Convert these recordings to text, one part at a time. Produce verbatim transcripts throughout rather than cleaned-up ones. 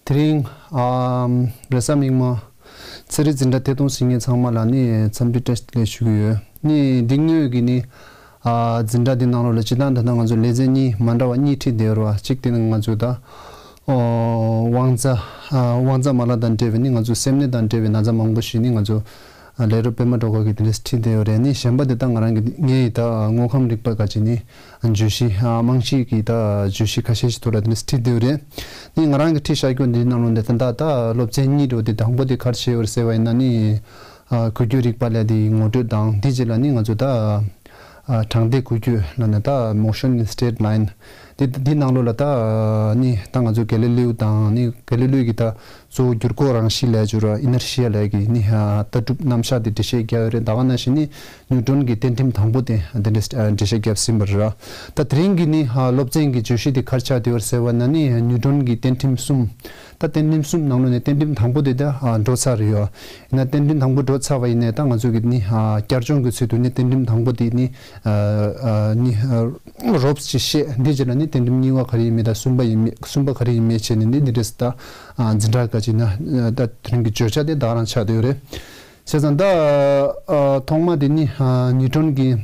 དེ་རིང་ཨམ་རེས་གཟའ་མིག་དམར་ཚན་རིག་འཛིན་གྲྭ་ཐད་གཏོང་བྱེད་མཁན་ཚང་མ་ལ་ནི་འཚམས་འདྲི་བཀྲ་ཤིས་བདེ་ལེགས་ཞུ་གི་ཡོད། ནི་འདི་སྔོན་གྱི་ནི་ཨ་འཛིན་གྲྭ་འདི་ནང་ལོགས་ལ་སྤྱིར་བཏང་ད་ལྟ་ང་ཚོ་ལེ་ཚན་གཉིས་མ་འདྲ་བ་གཉིས་ཁྲིད་བསྡད་ཡོད་རེད་བ། གཅིག་དེ་ནི་ང་ཚོ་ད་ཨོ་དབང་རྩ་ཨ་དབང་རྩ་མ་ལག་དང་འབྲེལ་བའི་ནི་ང་ཚོ་སེམས་ནད་དང་འབྲེལ་བའི་ན་ཚ་མང་པོ་ཞིག་ནི་ང་ཚོ་ལས་རོགས་པད་མ་སྒྲོལ་དཀར་གྱིས་དེ་འདྲ་ཁྲིད་བསྡད་ཡོད་རེད། ནི་གཞན་པ་དེ་ད་ང་རང་གི་ངའི་ད་དངོས་ཁམས་རིག་པ་ག་ཅིག་ནི་བརྗོད་གཞི་ཨ་རྨང་གཞི་གི་ད་བརྗོད་གཞི་ཁ་ཤས་ཤིག་ཐོག་ལ་དེ་འདྲ་ཁྲིད་བསྡད་ཡོད་རེད། ནི་ང་རང་གི་ཁྲིད་བཞག་རྒྱུ་འདི་ནང་ལོགས་འདི་ད་ད་ད་སློབ་ཚན་གཉིས་འགྲོ་དེ་དང་པོ་དེ་ག་རེ་བྱས་ཡོད་རེད་ཟེར་བ་ཡིན་ན་ནི་ཨ་འགུལ་སྐྱོད་རིག་པ་ལབ་དེ་ངོ་སྤྲོད་དང་དེ་རྗེས་ལ་ནི་ང་ཚོ་ད་ཨ་གྲང་སྟེགས་འགུལ་སྐྱོད་ལབ་ནས་ད་motion in straight line དེ་དེ་ནང་ལོགས་ལ་ད་ནི་ད་ང་ཚོ་ག་ལི་ལེའུ་དང་ནི་ག་ལི་ལེའུ་གི་ད་གཙོ་བོ་འགྱུར་ཁོག་རང་བཞིན་ལབ་ཡ་ཅིག་ཡོད་རེད། Inertia ལབ་ཡ་གི་ནི་ལྟ་གྲུབ་རྣམ་གཞག་དེ་འགྲེལ་བཤད་རྒྱག་ཡོད་རེད། ད་ག་ནང་བཞིན་ནི་ནིའུ་ཊོན་གྱི་རྟེན་ཁྲིམས་དང་པོ་དེ་འདི་འདྲ་འགྲེལ་བཤད་བརྒྱབ་ཟིན་པ་རེད། ད་དེ་རིང་གི་ནི་སློབ་ཚན་གྱི་བརྗོད་གཞི་དེ་ག་རེ་ཆགས་བསྡད་ཡོད་རེད་ཟེར་བ་ན་ནི་ནིའུ་ཊོན་གྱི་རྟེན་ཁྲིམས་གསུམ། ད་རྟེན་ཁྲིམས་གསུམ་ནང་ལོགས་ནས་རྟེན་ཁྲིམས་དང་པོ་དེ་ད་འགྲོ་ཚར་ཡོད། ཡིན་ན་རྟེན་ཁྲིམས་དང་པོ་འགྲོ་ཚར་བ་ཡིན་ནའི་ད་ང་ཚོ་གི་ནི་བསྐྱར་སྦྱོང་གི་ཚུལ་དུ་ནི་རྟེན་ཁྲིམས་དང་པོ་དེ་ནི་ནི་རོབ་ཅིག་བཤད། འདི་རྗེས་ལ་ནི་རྟེན་ཁྲིམས་གཉིས་པ་ག་རེ་ཡིན་མིན་དང་གསུམ་པ་ཡིན་མིན་གསུམ་པ་ག་རེ་ཡིན་མིན་བྱས་ནས་ནི་འདི་འདྲས་ད་འཛིན་གྲྭ་ག་ཅིག་ན་ད་དེ་རིང་གི་བརྗོད་བྱ་དེ་ད་ག་རང་ཆགས་བསྡད་ཡོད་རེད། བྱས་ཙང་ད་ཨ་ཐོག་མ་དེ་ནི་ཨ་ནིའུ་ཊོན་གྱི་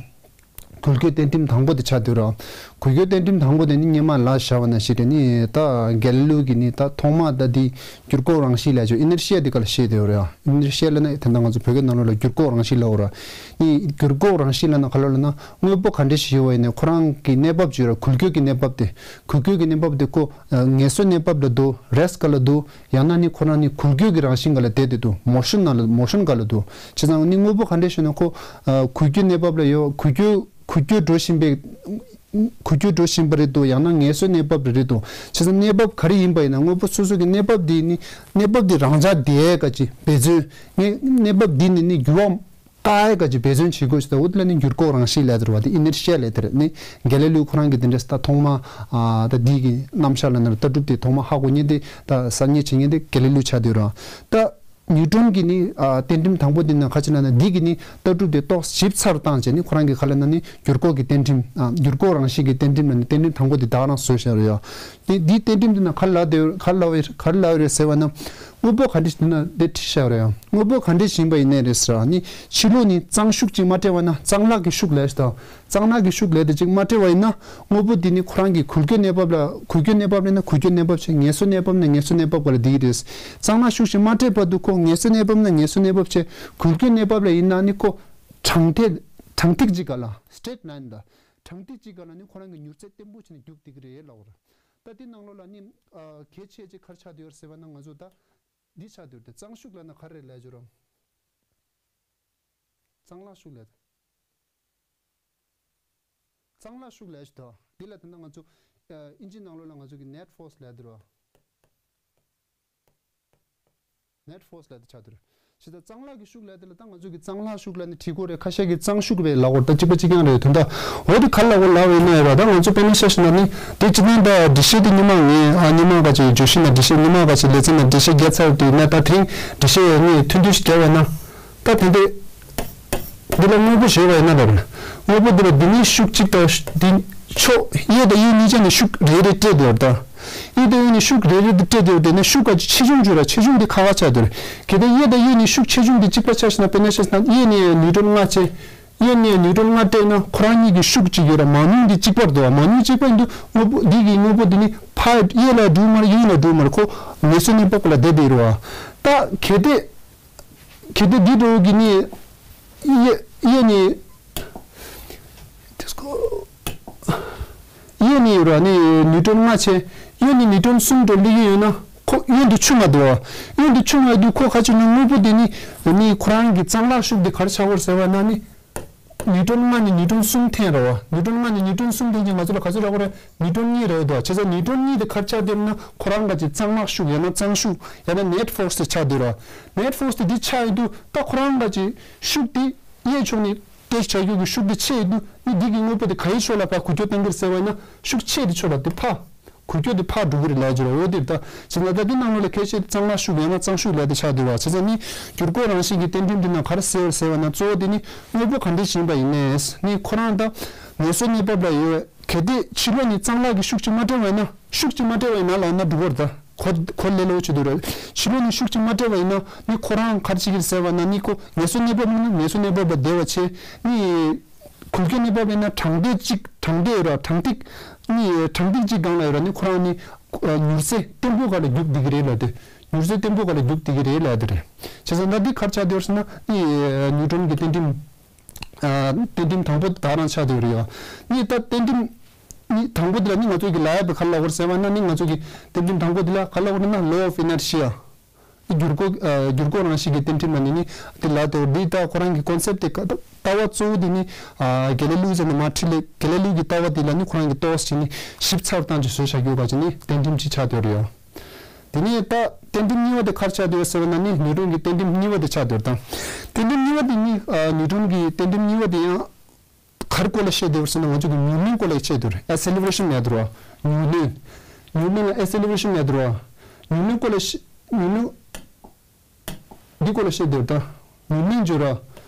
འགུལ་སྐྱོད་རྟེན་ཁྲིམས་དང་པོ་དེ་ཆགས་བསྡད་རོགས། འགུལ་སྐྱོད་རྟེན་ཁྲིམས་དང་པོ་དེ་ནི་སྔོན་མ་ལ་བཞག་པ་ན་ཞིག་རེད། ནི་ད་ག་ལི་ལེའུ་གི་ནི་ད་ཐོག་མ་ད་དེ་འགྱུར་ཁོག་རང་བཞིན་ལབ་ཆོག Inertia དེ་ག་ལ་བཤད་བསྡད་ཡོད་རེད། Inertia ལབ་ན་དེ་འདྲ་ང་ཚོ་བོད་སྐད་ནང་ལོགས་ལ་འགྱུར་ཁོག་རང་བཞིན་ལབ་ཡོད་རེད། ནི་འགྱུར་ཁོག་རང་བཞིན་ལབ་ན་ག་ལ་ལབ་ན་དངོས་པོ་ག་འདྲ་ཞིག་ཡོད་པ་ཡིན་ནའི་ཁོ་རང་གི་གནས་བབ་ཅིག་ཡོད་རེད། འགུལ་སྐྱོད་ཀྱི་གནས་བབ་དེ། འགུལ་སྐྱོད་ཀྱི་གནས་བབ་དེ་ཁོ་ངལ་གསོའི་གནས་བབ་ལ་འདུག Rest ག་ལ་འདུག་ཡང་ན་ནི་ཁོ་རང་ནི་འགུལ་སྐྱོད་ཀྱི་རང་བཞིན་ག་ལ་བསྡད་དེ་འདུག Motion ན་ལ་Motion ག་ལ་འདུག་བྱས་ཙང་ནི་དངོས་པོ་ག་འདྲ་ཞིག་ན་ཁོ་ཨ་འགུལ་སྐྱོད་གནས་བབ་ལ་ཡོད། འགུལ་སྐྱོད་འགུལ་སྐྱོད་འགྲོ་བཞིན་པའི་འགུལ་སྐྱོད་འགྲོ་བཞིན་པ་རེད་འདུག་ཡང་ན་ངལ་གསོའི་གནས་བབ་རེད་འདུག་བྱས་ཙང་གནས་བབ་ག་རེ་ཡིན་པ་ཡིན་ན་དངོས་པོ་སོ་སོ་གི་གནས་བབ་འདི་ནི་གནས་བབ་འདི་རང་འཇགས་བསྡད་ཡས་ག་ཅིག་འབད་བརྩོན། ངས་གནས་བབ་འདི་ནི་ནི་འགྱུར་བ་བཏང་ཡས་ག་ཅིག་འབད་བརྩོན་བྱེད་དགོས་ཞེས་དང་། འོ་དེ་ལ་ནི་འགྱུར་ཁོག་རང་བཞིན་ལབ་དེ་རེད་བ། དེ་Inertia ལབ་དེ་རེད། ནི་ག་ལི་ལེའུ་ཁོ་རང་གི་དེ་འདྲ་ད་ཐོག་མ་ཨ་ད་འདི་གི་རྣམ་གཞག་ལབ་ན་ལྟ་གྲུབ་དེ་ཐོག་མ་ཧ་གོ་མཁན་དེ་ད་གསར་རྙེད་བྱེད་མཁན་དེ་ག་ལི་ལེའུ་ཆགས་བསྡད་རེད་བ། ད་ནིའུ་ཊོན་གྱི་ནི་ཨ་རྟེན་ཁྲིམས་དང་པོ་དེ་ནི་ག་ཅི་ལབ་ན་འདི་གི་ནི་ལྟ་གྲུབ་དེ་ཏོག་ཙམ་ཞིབ་ཚགས་བཏང་བྱས་ནི་ཁོ་རང་གི་ག་ལབ་ན་ནི་འགྱུར་ཁོག་གི་རྟེན་ཁྲིམས་ཨ་འགྱུར་ཁོག་རང་བཞིན་གྱི་རྟེན་ཁྲིམས་ལ་ནི་རྟེན་ཁྲིམས་དང་པོ་དེ་ད་ག་རང་བཟོས་བཞག་རེད་ཡ། དེ་འདིའི་རྟེན་ཁྲིམས་དེ་ན་ག་ལ་དེ་ག་ལ་བའི་ག་ལ་བའི་རེད་ཟེར་བ་ན། དངོས་པོ་ག་འདྲ་ཞིག་ན་དེ་ཁྲིད་བཞག་རེད་ཡ། དངོས་པོ་ག་འདྲ་ཞིག་ཡིན་པ་ཡིན་ནའི་རེད་ཟེར་ནི་ཕྱི་ལོགས་ནས་གཙང་ཤུགས་ཅིག་མ་སྤྲད་པ་ན། གཙང་ལག་གི་ཤུགས་ལས་དང་གཙང་ལག་གི་ཤུགས་ལས་དེ་ཅིག་མ་སྤྲད་པ་ཡིན་ན་དངོས་པོ་དེ་ནི་ཁོ་རང་གི་འགུལ་སྐྱོད་གནས་བབ་ལ་འགུལ་སྐྱོད་གནས་བབ་ལ་ན་འགུལ་སྐྱོད་གནས་བབ་བྱས། ངལ་གསོ་གནས་བབ་ན་ངལ་གསོ་གནས་བབ་ག་ལ་དེ་གི་རེད། གཙང་ལག་ཤུགས་ཅིག་མ་སྤྲད་བར་དུ་ཁོ་ངལ་གསོ་གནས་བབ་ན་ངལ་གསོ་གནས་བབ་བྱས། འགུལ་སྐྱོད་གནས་བབ་ལ་ཡིན་ན་ནི་ཁོ་དྲང་ཐད་དྲང་ཐིག་ཅིག་ག་ལ་Straight line ད་དྲང་ཐིག་ཅིག་ག་ལ་ནི་ཁོ་རང་གི་མྱུར་ཚད་བརྟན་པོ་བྱས་ནས་རྒྱུག་བསྡད་ཀྱི་རེད་ལབ་པ་རེད། ད་དེ་ནང་ལོགས་ལ་ནི་ཨ་གལ་ཆེ་ཅིག་ག་རེ་ཆགས་བསྡད་ཡོད་རེད་ཟེར་བ་ན་ང་ཚོ་ད་འདི་ཆགས་བསྡད་ཡོད་རེད། དེ་གཙང་ཤུགས་ལབ་ན་ག་རེ་རེད་ལབ་ཡ་ཅིག་ཡོད་རེད། གཙང་ལག་ཤུགས་ལབ་ཡ་དེ། གཙང་ལག་ཤུགས་ལབ་ཡ་ཅིག་ད། འདི་ལ་དེ་ན་ང་ཚོ་ཨ་ཨིན་ཇི་ནང་ལོགས་ལ་ང་ཚོ་གི་net force ལབ་ཡ་དེ་རེད། Net force ལབ་ཡ་དེ་ཆགས་བསྡད་ཡོད་རེད། བྱས་ཙང་གཙང་ལག་གི་ཤུགས་ལབ་ཡ་དེ་ལ་ད་ང་ཚོ་གི་གཙང་ལག་ཤུགས་ལབ་ནི་འགྲིག་གི་རེད། ཁ་ཤས་ཀྱིས་གཙང་ཤུགས་རེད་ལབ་ཡོད་རེད། ད་གཅིག་པ་གཅིག་རྐྱང་རེད། དོན་དག་འོ་དེ་ག་རེ་ལབ་དགོས་ལབ་པ་ཡིན་ན་ཡོད་ར། ད་ང་ཚོ་དཔེར་ན་ཆ་བཞག་ན་ནི་དེ་སྤྱིར་བཏང་ད་འགྲེལ་བཤད་དེ་སྔོན་མ་ངས་ཨ་སྔོན་མ་ག་ཅིག་བརྗོད་གཞི་ན་འགྲེལ་བཤད་སྔོན་མ་ག་ཅིག་ལེ་ཚན་ན་འགྲེལ་བཤད་བརྒྱབ་ཚར་དུས་ན། ད་དེ་རིང་འགྲེལ་བཤད་ཡང་ངས་ཐུང་ཐུང་ཞིག་བརྒྱབ་པ་ཡིན་ན། ད་དེ་འདྲས་འདི་ལ་དངོས་པོ་ཞེས་པ་ཡིན་ན་ལབ་ན། དངོས་པོ་འདི་ལ་འདི་ནི་ཤུགས་གཅིག་དང་འདི་ཕྱོགས་གཡས་དང་གཡོན་གཉིས་ཆ་ནས་ཤུགས་རེ་རེ་སྤྲད་དེ་ཡོད་ད། གཡས་དང་གཡོན་ནས་ཤུགས་རེ་རེ་དེ་སྤྲད་དེ་ཡོད་དེ་ནས་ཤུགས་ག་ཅིག་ཆེ་ཆུང་བརྗོད་ར། ཆེ་ཆུང་འདི་ཁག་ཁག་ཆགས་དེ་རེད། གལ་ཏེ་གཡས་དང་གཡོན་ནས་ཤུགས་ཆེ་ཆུང་འདི་གཅིག་པ་ཆ་བཞག་ན། དཔེར་ན་ཆ་བཞག་ན་གཡས་ནས་ནིའུ་ཊོན་ལྔ་བྱས། གཡོན་ནས་ནིའུ་ཊོན་ལྔ་སྤྲད་ན་ཁོ་རང་གཉིས་ཀྱི་ཤུགས་གཅིག་ཡོད་ར། མ་ནུས་འདི་གཅིག་པར་འདུག་བ། མ་ནུས་གཅིག་པ་ཡིན་དུས་དངོས་པོ་འདི་གི་དངོས་པོ་འདི་ནི་ཕར་གཡས་ལ་འགྲོ་མ་རེད། གཡོན་ལ་འགྲོ་མ་རེད། ཁོ་ངལ་གསོ་གནས་བབ་ལ་བསྡད་དེ་རེད་བ། ད་གལ་ཏེ་གལ་ཏེ་འདི་འགྲོ་གི་ནི་གཡས་གཡས་ནས་གཡས་ནས་ཡོད་ར་ནི་ནིའུ་ཊོན་ལྔ་བྱས། གཡོན་ནས་ནིའུ་ཊོན་གསུམ་འགྲོ་སླེབས་ཀྱི་ཡོད་ན་ཁོ་གཡོན་དུ་ཆུང་བ་འདུག་བ། གཡོན་དུ་ཆུང་བ་འདུག་ཁོ་ག་ཅིག་ན་དངོས་པོ་དེ་ནི་ནི་ཁོ་རང་གི་གཙང་ལག་ཤུགས་དེ་ག་རེ་ཆགས་ཀྱི་ཡོད་རེད་ཟེར་བ་ན་ནི། ནིའུ་ཊོན་ལྔ་ནས་ནིའུ་ཊོན་གསུམ་འཐེན་རེད་བ། ནིའུ་ཊོན་ལྔ་ནས་ནིའུ་ཊོན་གསུམ་འཐེན་ཅིང་ང་ཚོ་ལ་ག་ཚོད་རག་གི་རེད། ནིའུ་ཊོན་གཉིས་རེད་འདུག་བྱས་ཙང་ནིའུ་ཊོན་གཉིས་དེ་ག་རེ་ཆགས་བསྡད་ན་ཁོ་རང་ག་ཅིག་གཙང་ལག་ཤུགས་ཡང་ན་གཙང་ཤུགས་ཡང་ན་net force དེ་ཆགས་བསྡད་རེད་བ། net force དེ་འདི་ཆགས་ཡོད་དུས་ད་ཁོ་རང་ག་ཅིག་ཤུགས་དེ་གཡས་ཕྱོགས་ནས་ཏེ་བྱ་རྒྱུ་གི་ཤུགས་དེ་ཆེ་ཡོད་དུས་ནི་འདི་གི་དངོས་པོ་དེ་ག་ཡི་ཕྱོགས་ལ་ཕར་འགུལ་སྐྱོད་གཏང་གི་རེད་ཟེར་བ་ཡིན་ན་ཤུགས་ཆེ་དེ་ཕྱོགས་ལ་དེ་ཕར་འགུལ་སྐྱོད་དེ་ཕར་འགྲོ་གི་རེད་ལབ་ཀྱི་རེད། འོ་དེ་ད་བྱས་ན་ད་དེ་ནང་ལོགས་ལ་གལ་ཆེ་གཙང་ལག་ཤུགས་ཡང་ན་གཙང་ཤུགས་ལབ་དེ་ཆགས་བསྡད་པ། བྱས་ཙང་ནི་འགྱུར་ཁོག་རང་བཞིན་གྱི་རྟེན་ཁྲིམས་དེ་ནང་ག་རེ་ཟེར་ཟེར་བ་ན་གཙོ་བོ་དེ་ནི་དངོས་པོ་ག་འདྲ་ཞིག་ཡིན་པ་ཡིན་ནའི་ནི་ཁོ་རང་ད་ངལ་གསོ་གནས་བབ་ལ་ཡོད། གལ་ཏེ་ཕྱི་ལོགས་ནས་གཙང་ལག་གི་ཤུགས་ཅིག་མ་སྤྲད་པ་ཡིན་ན་ཤུགས་ཅིག་མ་སྤྲད་པ་ཡིན་ན་ལབ་ན་འགྲིག་གི་རེད་ད། གོ་གོ་ལེ་ལོ་ཆུ་དུ་ར། ཕྱི་ལོགས་ནས་ཤུགས་ཅིག་མ་སྤྲད་པ་ཡིན་ན་ནི་ཁོ་རང་ག་རེ་བྱེད་ཀྱི་རེད་ཟེར་བ་ན་ནི་ཁོ་ངལ་གསོ་གནས་བབ་ཡིན་ན་ངལ་གསོ་གནས་བབ་ལ་བདེ་བ་བྱེད། ནི་འགུལ་སྐྱོད་གནས་བབ་ཡིན་ན་དྲང་བདེན་གཅིག་དྲང་བདེན་ཡོད་ར་དྲང་ཐིག་ནི་དྲང་ཐིག་གཅིག་སྒང་ལ་ཡོད་ར་ནི་ཁོ་རང་ནི་ཨ་མྱུར་ཚད་བརྟན་པོ་སྒང་ལ་རྒྱུག་བསྡད་ཀྱི་རེད་ལབ་དེ། མྱུར་ཚད་བརྟན་པོ་སྒང་ལ་རྒྱུག་བསྡད་ཀྱི་རེད་ལབ་དེ་རེད། བྱས་ཙང་ད་འདི་ག་རེ་ཆགས་བསྡད་ཡོད་ཟེར་ན་ནི་ནིའུ་ཊོན་གྱི་གཏན་ཁྲིམས། ཨ་གཏན་ཁྲིམས་དང་པོ་ད་རང་ཆགས་བསྡད་ཡོད་རེད་ཡ། ནི་ད་གཏན་ཁྲིམས་ནི་དང་པོ་འདི་ལ་ནི་ང་ཚོ་གི་ལབ་ཡག་དེ་ག་རེ་ལབ་དགོས་རེད་ཟེར་བ་ན་ནི་ང་ཚོ་གི་གཏན་ཁྲིམས་དང་པོ་འདི་ལ་ག་རེ་ལབ་དགོས་རེད་ན་law of inertia། འགྱུར་ལྡོག་ཨ་འགྱུར་ལྡོག་རང་བཞིན་གྱི་གཏན་ཁྲིམས་ལ་ནི་ནི་འདི་ལབ་དེ་འདི་ད་ཁོ་རང་གི་ཀོན་སེབ་དེ་ལྟ་བ་གཙོ་བོ་དེ་ནི་ཨ་དགེ་ལེགས་ལུགས་ཟེར་ནས་མར་ཁྲིད་ལས། དགེ་ལེགས་ལུགས་ཀྱི་ལྟ་བ་དེ་ལ་ནི་ཁོ་རང་གི་ཏོག་ཙམ་ནི་ཞིབ་ཚགས་བཏང་ཅིག་བཟོས་བཞག་ཡོད་པ་ཅིག་ནི་གཏན་ཁྲིམས་ཅིག་ཆགས་བསྡད་ཡོད་རེད་ཡ། དེ་ནས་ད་གཏན་ཁྲིམས་གཉིས་པ་དེ་ག་རེ་ཆགས་བསྡད་ཡོད་ཟེར་བ་ན་ནི་ནིའུ་ཊོན་གྱི་གཏན་ཁྲིམས་གཉིས་པ་དེ་ཆགས་བསྡད་ཡོད་དང་། གཏན་ཁྲིམས་གཉིས་པ་དེ་ནི་ཨ་ནིའུ་ཊོན་གྱི་གཏན་ཁྲིམས་གཉིས་པ་དེ་ཡང་ག་རེ་སྐོར་ལ་བཤད་བསྡད་ཡོད་ཟེར་ན་ང་ཚོ་གི་ཉུང་གནོན་སྐོར་ལ་བཤད་བསྡད་ཡོད་རེད། ཨེ་སེ་ལེ་རེ་ཤན་ལབ་དེ་རེད་བ། ཉུང་གནོན། ཉུང་གནོན་ལ་ཨེ་སེ་ལེ་རེ་ཤན་ལབ་དེ་རེད་བ། ཉུང་གནོན་སྐོར་ལ་བཤད་ཉུང་གནོན། འདི་སྐོར་ལ་བཤད་འདོད་ད། ཉུང་གནོན་བརྗོད་ར།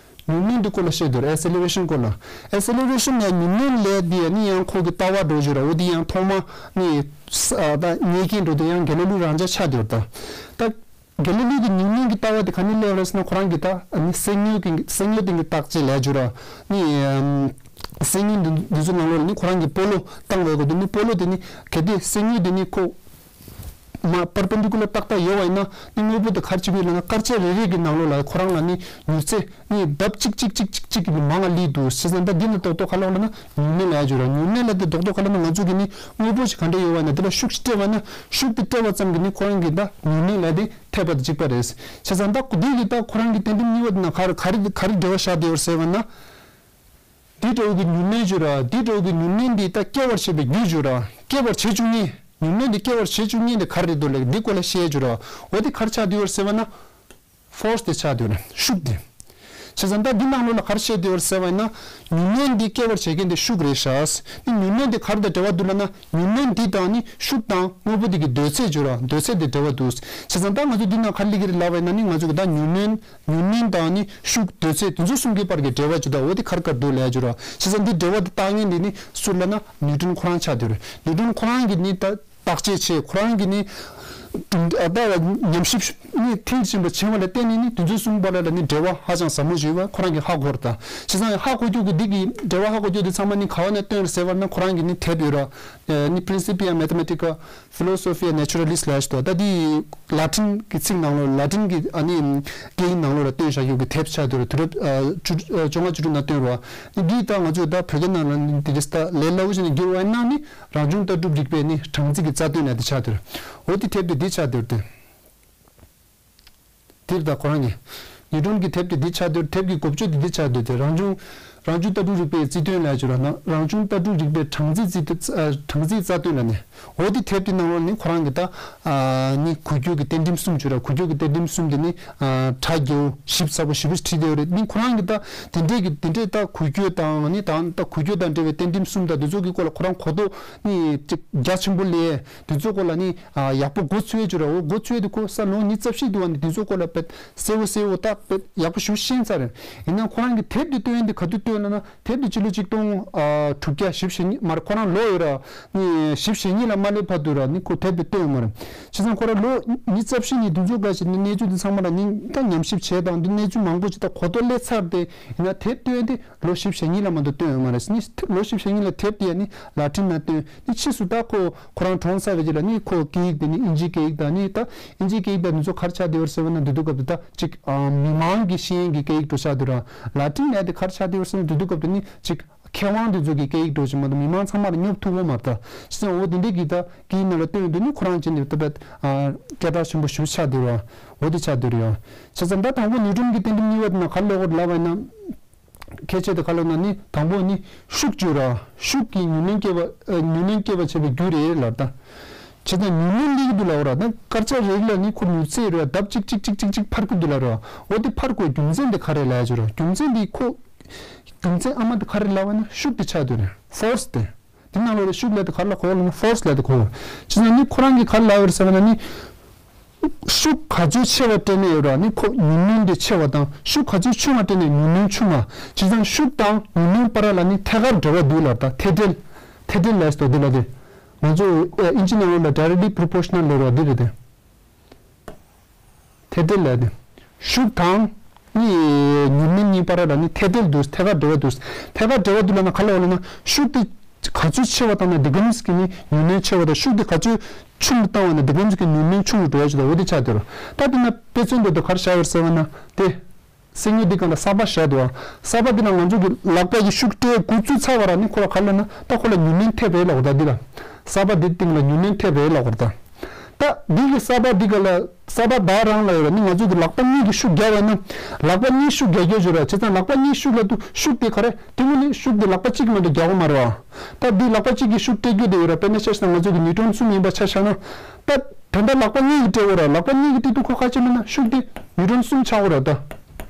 ཉུང་གནོན་འདི་སྐོར་ལ་བཤད་འདོད་ར། ཨེ་སེ་ལེ་རེ་ཤན་སྐོར་ལ། ཨེ་སེ་ལེ་རེ་ཤན་ནས་ཉུང་གནོན་ལས་འདི་ནི་ཡང་ཁོ་གི་ལྟ་བ་འགྲོ་བརྗོད་ར། འོ་འདི་ཡང་ཐོག་མ་ནི་ས་ད་ཉེས་ཀྱིན་འགྲོ་དེ་ཡང་དགེ་ལེགས་ལུགས་རང་འཇགས་ཆགས་འདོད་ད། ད་དགེ་ལེགས་ལུགས་ཀྱི་ཉུང་གནོན་གྱི་ལྟ་བ་དེ་ག་ནས་སླེབས་ར་ཟེར་ན་ཁོ་རང་གི་ད་ནི་གསེར་དངུལ་གྱི་གསེར་དངུལ་སྟེང་གི་བརྟག་དཔྱད་ལས་བརྗོད་ར། ནི་གསེར་དངུལ་འདི་འདི་ཚོ་ནང་ལོགས་ལ་ནི་ཁོ་རང་གི་སྤོ་ལོ་བཏང་བའི་སྐོར་དུ་ནི་སྤོ་ལོ་དེ་ནི་གལ་ཏེ་གསེར་དངུལ་དེ་ནི་ཁོ། མར་པར་པེན་ཌི་ཀུ་ལར་ཏག་ཏག་ཡོད་པ་ཡིན་ན་ནི་དངོས་པོ་དེ་ག་རེ་བྱེད་ཀྱི་ཡོད་ལབ་ན་སྐར་ཆ་རེ་རེ་གི་ནང་ལོགས་ལ་ཁོ་རང་ལ་ནི་མྱུར་ཚད་ནི་ལྡབ་གཅིག་གཅིག་གཅིག་གཅིག་གཅིག་གི་མང་ང་སླེབས་འདུག་ཟེར་ཙང་ད་འདི་ལ་རྡོག་རྡོག་ག་ལབ་ལབ་ན་ཉུང་གནོན་ལབ་ཡ་ཅིག་ཡོད་ར། ཉུང་གནོན་ལབ་དེ་རྡོག་རྡོག་ག་ལབ་ན་ང་ཚོ་གི་ནི་དངོས་པོ་ཞིག་ག་འདྲ་ཡོད་པ་ཡིན་ན་དེ་ལ་ཤུགས་ཤིག་སྤྲད་པ་ན་ཤུགས་དེ་སྤྲད་པ་ཙམ་གྱིས་ནི་ཁོ་རང་གི་ད་ཉུང་གནོན་ལབ་དེ་འཐད་པ་དང་གཅིག་པ་རེད། བྱས་ཙང་ད་འདི་གི་ད་ཁོ་རང་གི་གཏན་ཁྲིམས་གཉིས་པ་དེ་ནང་ག་རེ་ག་རེ་ག་རེ་འབྲེལ་བ་བཞག་བསྡད་ཡོད་རེད་ཟེར་བ་ན། འདི་འདྲ་བོ་གི་ཉུང་གནོན་བརྗོད་ར། འདི་འདྲ་བོ་གི་ཉུང་གནོན་འདི་ད་སྐྱེ་བར་བྱེད་པའི་རྒྱུ་བརྗོད་ར། སྐྱེ་བར་བྱེད་བཅུག་མཁན། ཉུང་གནོན་འདི་སྐྱེ་བར་བྱེད་བཅུག་མཁན་དེ་ག་རེ་རེད་འདུག་ལབ་འདི་སྐོར་ལ་བཤད་བརྗོད་ར། འོ་དེ་ག་རེ་ཆགས་བསྡད་ཡོད་རེད་ཟེར་བ་ན། ཕོར་སི་དེ་ཆགས་བསྡད་ཡོད་ར། ཤུགས་དེ། བྱས་ཙང་ད་འདི་ནང་ལོགས་ལ་ག་རེ་བཤད་བསྡད་ཡོད་རེད་ཟེར་བ་ཡིན་ན། ཉུང་གནོན་འདི་སྐྱེ་བར་བྱེད་མཁན་དེ་ཤུགས་རེད་ཤག་ནི་ཉུང་གནོན་དེ་ག་རེ་དང་འབྲེལ་བ་འདུག་ལབ་ན་ཉུང་གནོན་འདི་དང་ནི་ཤུགས་དང་དངོས་པོ་དེ་གི་འདོད་ཚད་བརྗོད་ར། འདོད་ཚད་དེ་འབྲེལ་བ་འདུག་བྱས་ཙང་ད་ང་ཚོ་འདི་ནང་ག་རེ་སླེབས་ཀྱི་རེད་ལབ་པ་ཡིན་ན་ནི་ང་ཚོ་གི་ད་ཉུང་གནོན། ཉུང་གནོན་དང་ནི་ཤུགས་འདོད་ཚད་དེ་ཚོ་གསུམ་གྱི་བར་གྱི་འབྲེལ་བ་ཅིག་དང་འོ་དེ་ག་རེ་ག་རེ་འདུག་ལབ་ཡ་ཅིག་ར། བྱས་ཙང་འདི་འབྲེལ་བ་དེ་བཏགས་མཁན་དེ་ནི་སུ་ལབ་ན་ནིའུ་ཊོན་ཁོ་རང་ཆགས་བསྡད་ཡོད་རེད། ནིའུ་ཊོན་ཁོ་རང་གིས་ནི་ད་བརྟག་དཔྱད་བྱས། ཁོ་རང་གིས་ནི་ཨ་ད་ཉམས་ཞིབ་ནི་ཐེངས་གཅིག་པ་བྱས་པ་ལ་བརྟེན་ནས་ནི་དེ་ཚོ་གསུམ་བར་ལ་ནི་འབྲེལ་བ་ཧ་ཅང་ཟབ་མོ་ཞིག་ཡོད་པ་ཁོ་རང་གིས་ཧ་གོ་རེད་ད། བྱས་ཙང་ཧ་གོ་རྒྱུ་གི་འདི་གི་འབྲེལ་བ་ཧ་གོ་རྒྱུ་དེ་ཚང་མ་ནི་ག་བ་ནས་བཏོན་རེད་ཟེར་བ་ན་ཁོ་རང་གི་ནི་དེབ་ཡོད་ར། ནི་Principia Mathematica Philosophiae Naturalis ལབ་ཞིག་འདུག་ད་འདི་ལ་ཏིན་གྱི་ཚིག་ནང་ལོགས་ལ་ཏིན་གྱི་ཨ་ནི་སྐད་ཡིག་ནང་ལོགས་ལ་བཏོན་བཞག་ཡོད་ཀྱི་དེབ་ཆགས་འདུག་ར། དུས་རབས་ཨ་བཅུ་ཨ་བཅོ་ལྔ་བཅུ་དྲུག་ནང་བཏོན་རོགས། ནི་འདི་ད་ང་ཚོས་ད་བོད་སྐད་ནང་ལ་ནི་དེ་རིས་ད་ལས་སླ་བོ་བྱས་ནས་བསྒྱུར་བ་ཡིན་ན་ནི་རང་བྱུང་ལྟ་གྲུབ་རིག་པའི་ནི་གྲངས་རྩིས་ཀྱི་རྩ་དོན་ལབ་དེ་ཆགས་འདུག་ར། འོ་དེ་དེབ་དེ་འདི་ཆགས་འདུག་ར་དེ། དེབ་ད་ཁོ་རང་གི་ནིའུ་ཊོན་གྱི་དེབ་དེ་འདི་ཆགས་འདུག་དེབ་ཀྱི་འགོ་བརྗོད་དེ་འདི་ཆགས་འདུག་དེ་རང་བྱུང་རང་བྱུང་ལྟ་གྲུབ་རིག་པའི་རྩིས་དོན་ལབ་ཅིག་ར། ན་རང་བྱུང་ལྟ་གྲུབ་རིག་པའི་གྲངས་རྩིས་རྩིས་ཨ་གྲངས་རྩིས་རྩ་དོན་ལབ་ནས། འོ་དེ་དེབ་དེ་ནང་ལོགས་ནི་ཁོ་རང་གི་ད་ཨ་ནི་འགུལ་སྐྱོད་ཀྱི་གཏན་ཁྲིམས་གསུམ་ཅིག་ར། འགུལ་སྐྱོད་ཀྱི་གཏན་ཁྲིམས་གསུམ་དེ་ནི་ཨ་གྲ་རྒྱས་པོ་ཞིབ་ཚགས་པོ་ཞེ་པོ་ཅིག་བྲིས་བསྡད་ཡོད་རེད། ནི་ཁོ་རང་གི་ད་དེ་འདྲས་ཀྱི་དེ་འདྲས་ད་འགུལ་སྐྱོད་དང་ནི་ད་ད་འགུལ་སྐྱོད་དང་འབྲེལ་བའི་གཏན་ཁྲིམས་གསུམ་དང་དེ་ཚོ་གི་སྐོར་ལ་ཁོ་རང་གོ་རྟོགས་ནི་ཅིག་རྒྱ་ཆེན་པོ་ལས་དེ་ཚོའི་སྐོར་ལ་ནི། ཨ་ཡག་པོ་མགོ་ཚོས་ཡོད་ཅིག་ར། འོ་མགོ་ཚོས་དེ་ཁོ་ས་ལོ་ཉི་ཤུ་རྩ་བཞི་འདུག་བ། ནི་དེ་ཚོའི་སྐོར་ལ་དཔེ་གསལ་བོ་གསལ་བོ་ད་དཔེ་ཡག་པོ་ཞེ་པོ་ཤེས་ཚར་རེད། ཡིན་ནའང་ཁོ་རང་གིས་དེབ་དེ་བཏོན་ཡས་དེ་ག་དུས་བཏོན་ལབ་ན་དེབ་དེ་ཕྱི་ལོ་ཆིག་སྟོང་ཨ་དྲུག་བརྒྱ་བཞི་བཅུ་ཞེ་གཉིས་མ་རེད། ཁོ་རང་ལོ་ཡོད་ར། ནི་བཞི་བཅུ་ཞེ་གཉིས་ལ་མ་སླེབས་བར་དུ་ར་ནི་ཁོ་དེབ་དེ་བཏོན་ཡོད་མ་རེད། བྱས་ཙང་ཁོ་རང་ལོ་ཉི་ཤུ་རྩ་བཞི་ནས་དེ་ཚོ་འགའ་ཞིག་ནི་གནས་ཚུལ་དེ་ཚང་མ་ལ་ནི་ད་ཉམས་ཞིབ་བྱས་དང་འདི་གནས་ཚུལ་མང་པོ་ཅིག་ད་གོ་རྟོགས་སླེབས་ཚར་ཏེ་ཡིན་ན་དེབ་བཏོན་ཡས་དེ། ལོ་བཞི་བཅུ་ཞེ་གཉིས་ལ་མ་གཏོགས་བཏོན་ཡོད་མ་རེད། ནི་ལོ་བཞི་བཅུ་ཞེ་གཉིས་ལ་དེབ་དེ་ཡང་ནི་ལ་ཏིན་ནང་བཏོན། ནི་ཕྱིས་སུ་ད་ཁོ་ཁོ་རང་གྲོངས་ཚར་བའི་རྗེས་ལ་ནི་ཁོ་སྐད་ཡིག་དེ་ནི་ཨིན་ཇིའི་སྐད་ཡིག་དང་ནི་ད་ཨིན་ཇིའི་སྐད་ཡིག་དང་འདི་ཚོ་ག་རེ་ཆགས་བསྡད་ཡོད་རེད་ཟེར་བ་ན་དེ་དུས་སྐབས་དུ་ད་ཅིག་ཨ་མི་མང་གི་ཤེས་ཡོན་གྱི་སྐད་ཡིག་འདྲ་ཆགས་བསྡད་ར། ལ་ཏིན་ལབ་དེ་ག་རེ་ཆགས་བསྡད་ཡོད་རེད་ཟེར་ན་དེ་དུས་སྐབས་དུ་ནི་ཅིག་མཁས་དབང་དེ་ཚོ་གི་སྐད་ཡིག་འདྲ་ཅིག་མ་གཏོགས་མི་མང་ཚང་མ་ལ་སྙོབ་ཐུབ་ཡོད་མ་རེད་ད། བྱས་ཙང་འོ་དེ་འདྲའི་གི་ད་སྐད་ཡིག་ནང་ལ་བཏོན་ཡོང་དུས་ནི་ཁོ་རང་ཅན་དེ་ད་དཔེ་ཨ་སྐད་གྲགས་ཆེན་པོ་ཞེ་པོ་ཆགས་བསྡད་ར། འོ་དེ་ཆགས་བསྡད་ར་ཡ། བྱས་ཙང་ད་དང་པོ་ནིའུ་ཊོན་གྱི་གཏན་ཁྲིམས་གཉིས་པ་དེ་ནང་ག་རེ་ལབ་དགོས་རེད་ལབ་པ་ཡིན་ན། ཁྱད་ཆོས་དེ་ག་ལབ་ན་ནི་དང་པོ་ནི་ཤུགས་བརྗོད་ར། ཤུགས་ཀྱིས་ཉུང་གནོན་སྐྱེད་པ་ཨ་ཉུང་གནོན་སྐྱེད་པ་བྱེད་པའི་རྒྱུ་རེད་ལབ་ད། བྱས་ཙང་ཉུང་གནོན་སླེབས་ཀྱི་འདུག་ལབ་ར། ད་སྐར་ཆ་རེ་རེ་ལ་ནི་ཁོ་མྱུར་ཚད་རེད་བ། ལྡབ་གཅིག་གཅིག་གཅིག་གཅིག་གཅིག་འཕར་གྱི་འདུག་ལབ་ར། འོ་དེ་འཕར་དགོས་རྒྱུ་མཚན་དེ་ག་རེ་ལབ་ཡ་ཅིག་ར། རྒྱུ་མཚན་དེ་ཁོ་རྒྱུ་མཚན་ཨ་མ་དེ་ག་རེ་ལབ་པ་ན་ཤུགས་དེ་ཆགས་འདུག་ར། ཕོར་སི་དེ། དེ་ནང་ལོགས་ལ་ཤུགས་ལབ་དེ་ག་རེ་ལ་གོ་ལབ་ན་ཕོར་སི་ལབ་དེ་གོ། བྱས་ཙང་ནི་ཁོ་རང་གིས་ག་རེ་ལབ་ཡོད་རེད་ཟེར་བ་ན་ནི། ཤུགས་ག་ཚོད་ཆེ་བ་སྤྲད་ན་ཡོད་ར་ནི་ཁོ་ཉུང་གནོན་དེ་ཆེ་བ་དང་ཤུགས་ག་ཚོད་ཆུང་བ་སྤྲད་ན་ཉུང་གནོན་ཆུང་བ། བྱས་ཙང་ཤུགས་དང་ཉུང་གནོན་བར་ལ་ནི་ཐད་ཀར་འབྲེལ་བ་འདུག་ལབ་ད། ཐད་འབྲེལ། ཐད་འབྲེལ་ལབ་སྟོ་དེ་ལ་དེ། ང་ཚོ་ཨ་ཨིན་ཇི་ནང་ལོགས་ལ་directly proportional ལབ་ར་དེ་རེད་དེ། ཐད་སྦྲེལ་ལབ་དེ། ཤུགས་དང་། ནི་ཉུང་ནུས་གཉིས་བར་ལ་ནི་ཐད་སྦྲེལ་འདུག་ཐད་ཀར་འབྲེལ་བ་འདུག་ཐད་ཀར་འབྲེལ་བ་འདུག་ལབ་ན་ག་ལ་འོ་ལབ་ན་ཤུགས་དེ་ག་ཚོད་ཆེ་བ་བཏང་ན་དེ་གམ་ཟིག་གི་ནི་ཉུང་ནུས་ཆེ་བ་དང་ཤུགས་དེ་ག་ཚོད་ཆུང་དུ་བཏང་བ་ན་དེ་གམ་ཟིག་གི་ཉུང་ནུས་ཆུང་དུ་འགྲོ་ཡ་ཅིག་ལ་འོ་དེ་ཆགས་བསྡད་རོ། ད་དེ་ན་དཔེ་མཚོན་དེ་དུ་ག་རེ་བཞག་ཡོད་ཟེར་བ་ན་དེ། སེམས་ཉིད་འདི་གང་ལ་གསར་པ་བཞག་འདུག་གསར་པ་འདི་ན་ང་ཚོ་གི་ལག་པ་ཡི་ཤུགས་སྤྲད་འགོ་བཙུགས་ཚར་བ་ར་ནི་ཁོ་ར་ག་ལ་ན་ད་ཁོ་ལ་ཉུང་ནུས་ཐེབས་པའི་ལ་འོ་ད་འདི་ལ། གསར་པ་འདི་སྟེང་ལ་ཉུང་ནུས་ཐེབས་པའི་ལ་འོ་ད། ད་འདི་གི་གསར་པ་འདི་ག་ལ་གསར་པ་ད་རང་ལ་ཡོད་ར་ནི་ང་ཚོ་གི་ལག་པ་གཉིས་ཀྱི་ཤུགས་རྒྱག་པ་ན། ལག་པ་གཉིས་ཤུགས་རྒྱག་རྒྱུ་བརྗོད་ར་བྱས་ཙང་ལག་པ་གཉིས་ཤུགས་ལ་དུ་ཤུགས་དེ་ག་རེ་དེ་མོ་ནི་ཤུགས་དེ་ལག་པ་གཅིག་མ་གཏོགས་རྒྱག་གོ་མ་རེད་བ། ད་འདི་ལག་པ་གཅིག་གི་ཤུགས་སྤྲད་རྒྱུ་དེ་ཡོད་ར་དཔེར་ན་ཆ་བཞག་ན་ང་ཚོ་གི་ནིའུ་ཊོན་གསུམ་ཡིན་པ་ཆ་བཞག་ན། ད་དེ་འདྲ་ལག་པ་གཉིས་ཀྱིས་སྤྲད་འོ་ར་ལག་པ་གཉིས་ཀྱིས་སྤྲད་དུས་ཁོ་ཁ་ཆེ་མིན་ན་ཤུགས་དེ་ནིའུ་ཊོན་གསུམ་ཆགས་འོ་ར་ད།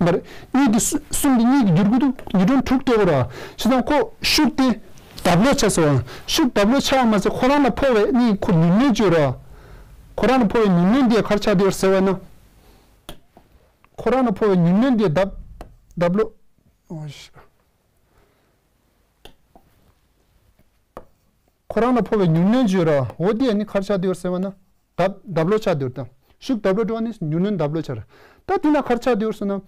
མར། གཉིས་དེ་གསུ་གསུམ་དེ་གཉིས་ཀྱིས་བསྒྱུར་དགོས་འདུག་ནིའུ་ཊོན་དྲུག་སྤྲད་འོ་ར། བྱས་ཙང་ཁོ་ཤུགས་དེ་རྡབ་ལོག་ཆགས་སོང་བ། ཤུགས་རྡབ་ལོག་ཆགས་པ་མ་ཟད་ཁོ་རང་ལ་ཕོག་པའི་གཉིས་ཁོ་ཉུང་ཉུང་བརྗོད་ར། ཁོ་རང་ལ་ཕོག་པའི་ཉུང་ཉུང་དེ་ག་རེ་ཆགས་བསྡད་ཡོད་ཟེར་བ་ན། ཁོ་རང་ལ་ཕོག་པའི་ཉུང་ཉུང་དེ་རྡབ་རྡབ་ལོག་ཨོ་ཤི། ཁོ་རང་ལ་ཕོག་པའི་ཉུང་ཉུང་བརྗོད་ར་འོ་དེ་ནི་ག་རེ་ཆགས་བསྡད་ཡོད་ཟེར་བ་ན། རྡབ་རྡབ་ལོག་ཆགས་བསྡད་ཡོད་དང་། ཤུགས་རྡབ་ལོག་འགྲོ་བ་ནི་ཉུང་ཉུང་རྡབ་ལོག་ཆགས་ར། ད་དེ་ན་ག་རེ་ཆགས་བསྡད་ཡོད་ཟེར་ན།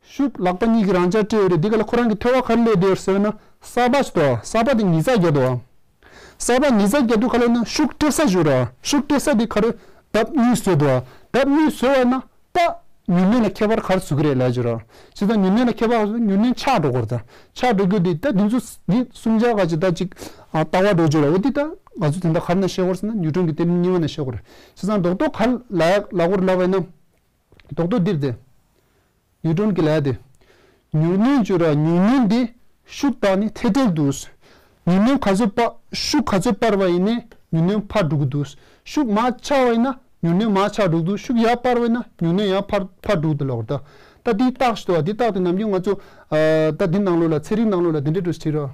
ཤུགས་ལག་པ་གཉིས་ཀྱིས་རང་འཇགས་སྤྲད་ཡོད་རེད་འདི་ག་ལ་ཁོ་རང་གི་ཐོལ་པ་ག་རེ་སླེབས་བསྡད་ཡོད་ཟེར་བ་ན་གསར་པ་ཞིག་འདུག་གསར་པ་དེ་ཉིས་རྩ་བརྒྱབ་འདུག་གསར་པ་ཉིས་རྩ་བརྒྱབ་དུས་ག་ལ་ན་ཤུགས་སྤྲད་ས་བརྗོད་ར་ཤུགས་སྤྲད་ས་དེ་ག་རེ་རྡབ་གཉིས་བཟོས་འདུག་རྡབ་གཉིས་བཟོས་བ་ན་ད་ཉུང་ཉུང་ལ་ཁྱད་པར་ག་རེ་བཟོ་གི་རེད་ལབ་བརྗོད་ར། བྱས་ཙང་ཉུང་ཉུང་ལ་ཁྱད་པར་ག་རེ་བཟོ་ཉུང་ཉུང་ཆགས་འགྲོ་གི་རེད་ད། ཆགས་འགྲོ་རྒྱུ་དེ་ད་དེ་ཚོ་འདི་གསུམ་ཆར་ག་ཅིག་ད་ཅིག་ཨ་ལྟ་བ་འགྲོ་བརྗོད་ར་འོ་དེ་ད་ང་ཚོ་དེ་འདྲ་ག་རེ་ན་བཤད་དགོས་ཟེར་ན་ནིའུ་ཊོན་གྱི་རྟེན་འབྲེལ་གཉིས་པ་ན་བཤད་དགོས་རེད། བྱས་ཙང་རྡོག་རྡོག་ག་རེ་ལབ་ལབ་དགོས་རེད་ལབ་པ་ཡིན་ན། རྡོག་རྡོག་འདིར་དེ། ནིའུ་ཊོན་གྱི་ལས་དེ། ཉུང་ཉུང་བརྗོད་ར་ཉུང་ཉུང་འདི་ཤུགས་དང་ནི་ཐད་སྦྲེལ་འདུག་ཉུང་ཉུང་ག་ཚོད་སྤར་ཤུགས་ག་ཚོད་སྤར་བ་ཡིན་ནའི་ཉུང་ཉུང་འཕར་འགྲོ་གི་འདུག་ཤུགས་མར་ཆག་པ་ཡིན་ན་ཉུང་ཉུང་མར་ཆག་འགྲོ་གི་འདུག་ཤུགས་ཡར་སྤར་བ་ཡིན་ན་ཉུང་ཉུང་ཡར་འཕར་འཕར་འགྲོ་གི་འདུག་ལབ་པ་རེད་ད། ད་འདི་རྟགས་ཤིག་འདུག་བ་འདི་རྟགས་དེ་ནམ་རྒྱུན་ང་ཚོ་ཨ་ད་འདི་ནང་ལོགས་ལ་ཚན་རིག་ནང་ལོགས་ལ་འདི་འདྲ་འདྲ་ཞིག་བྲིས་རོགས།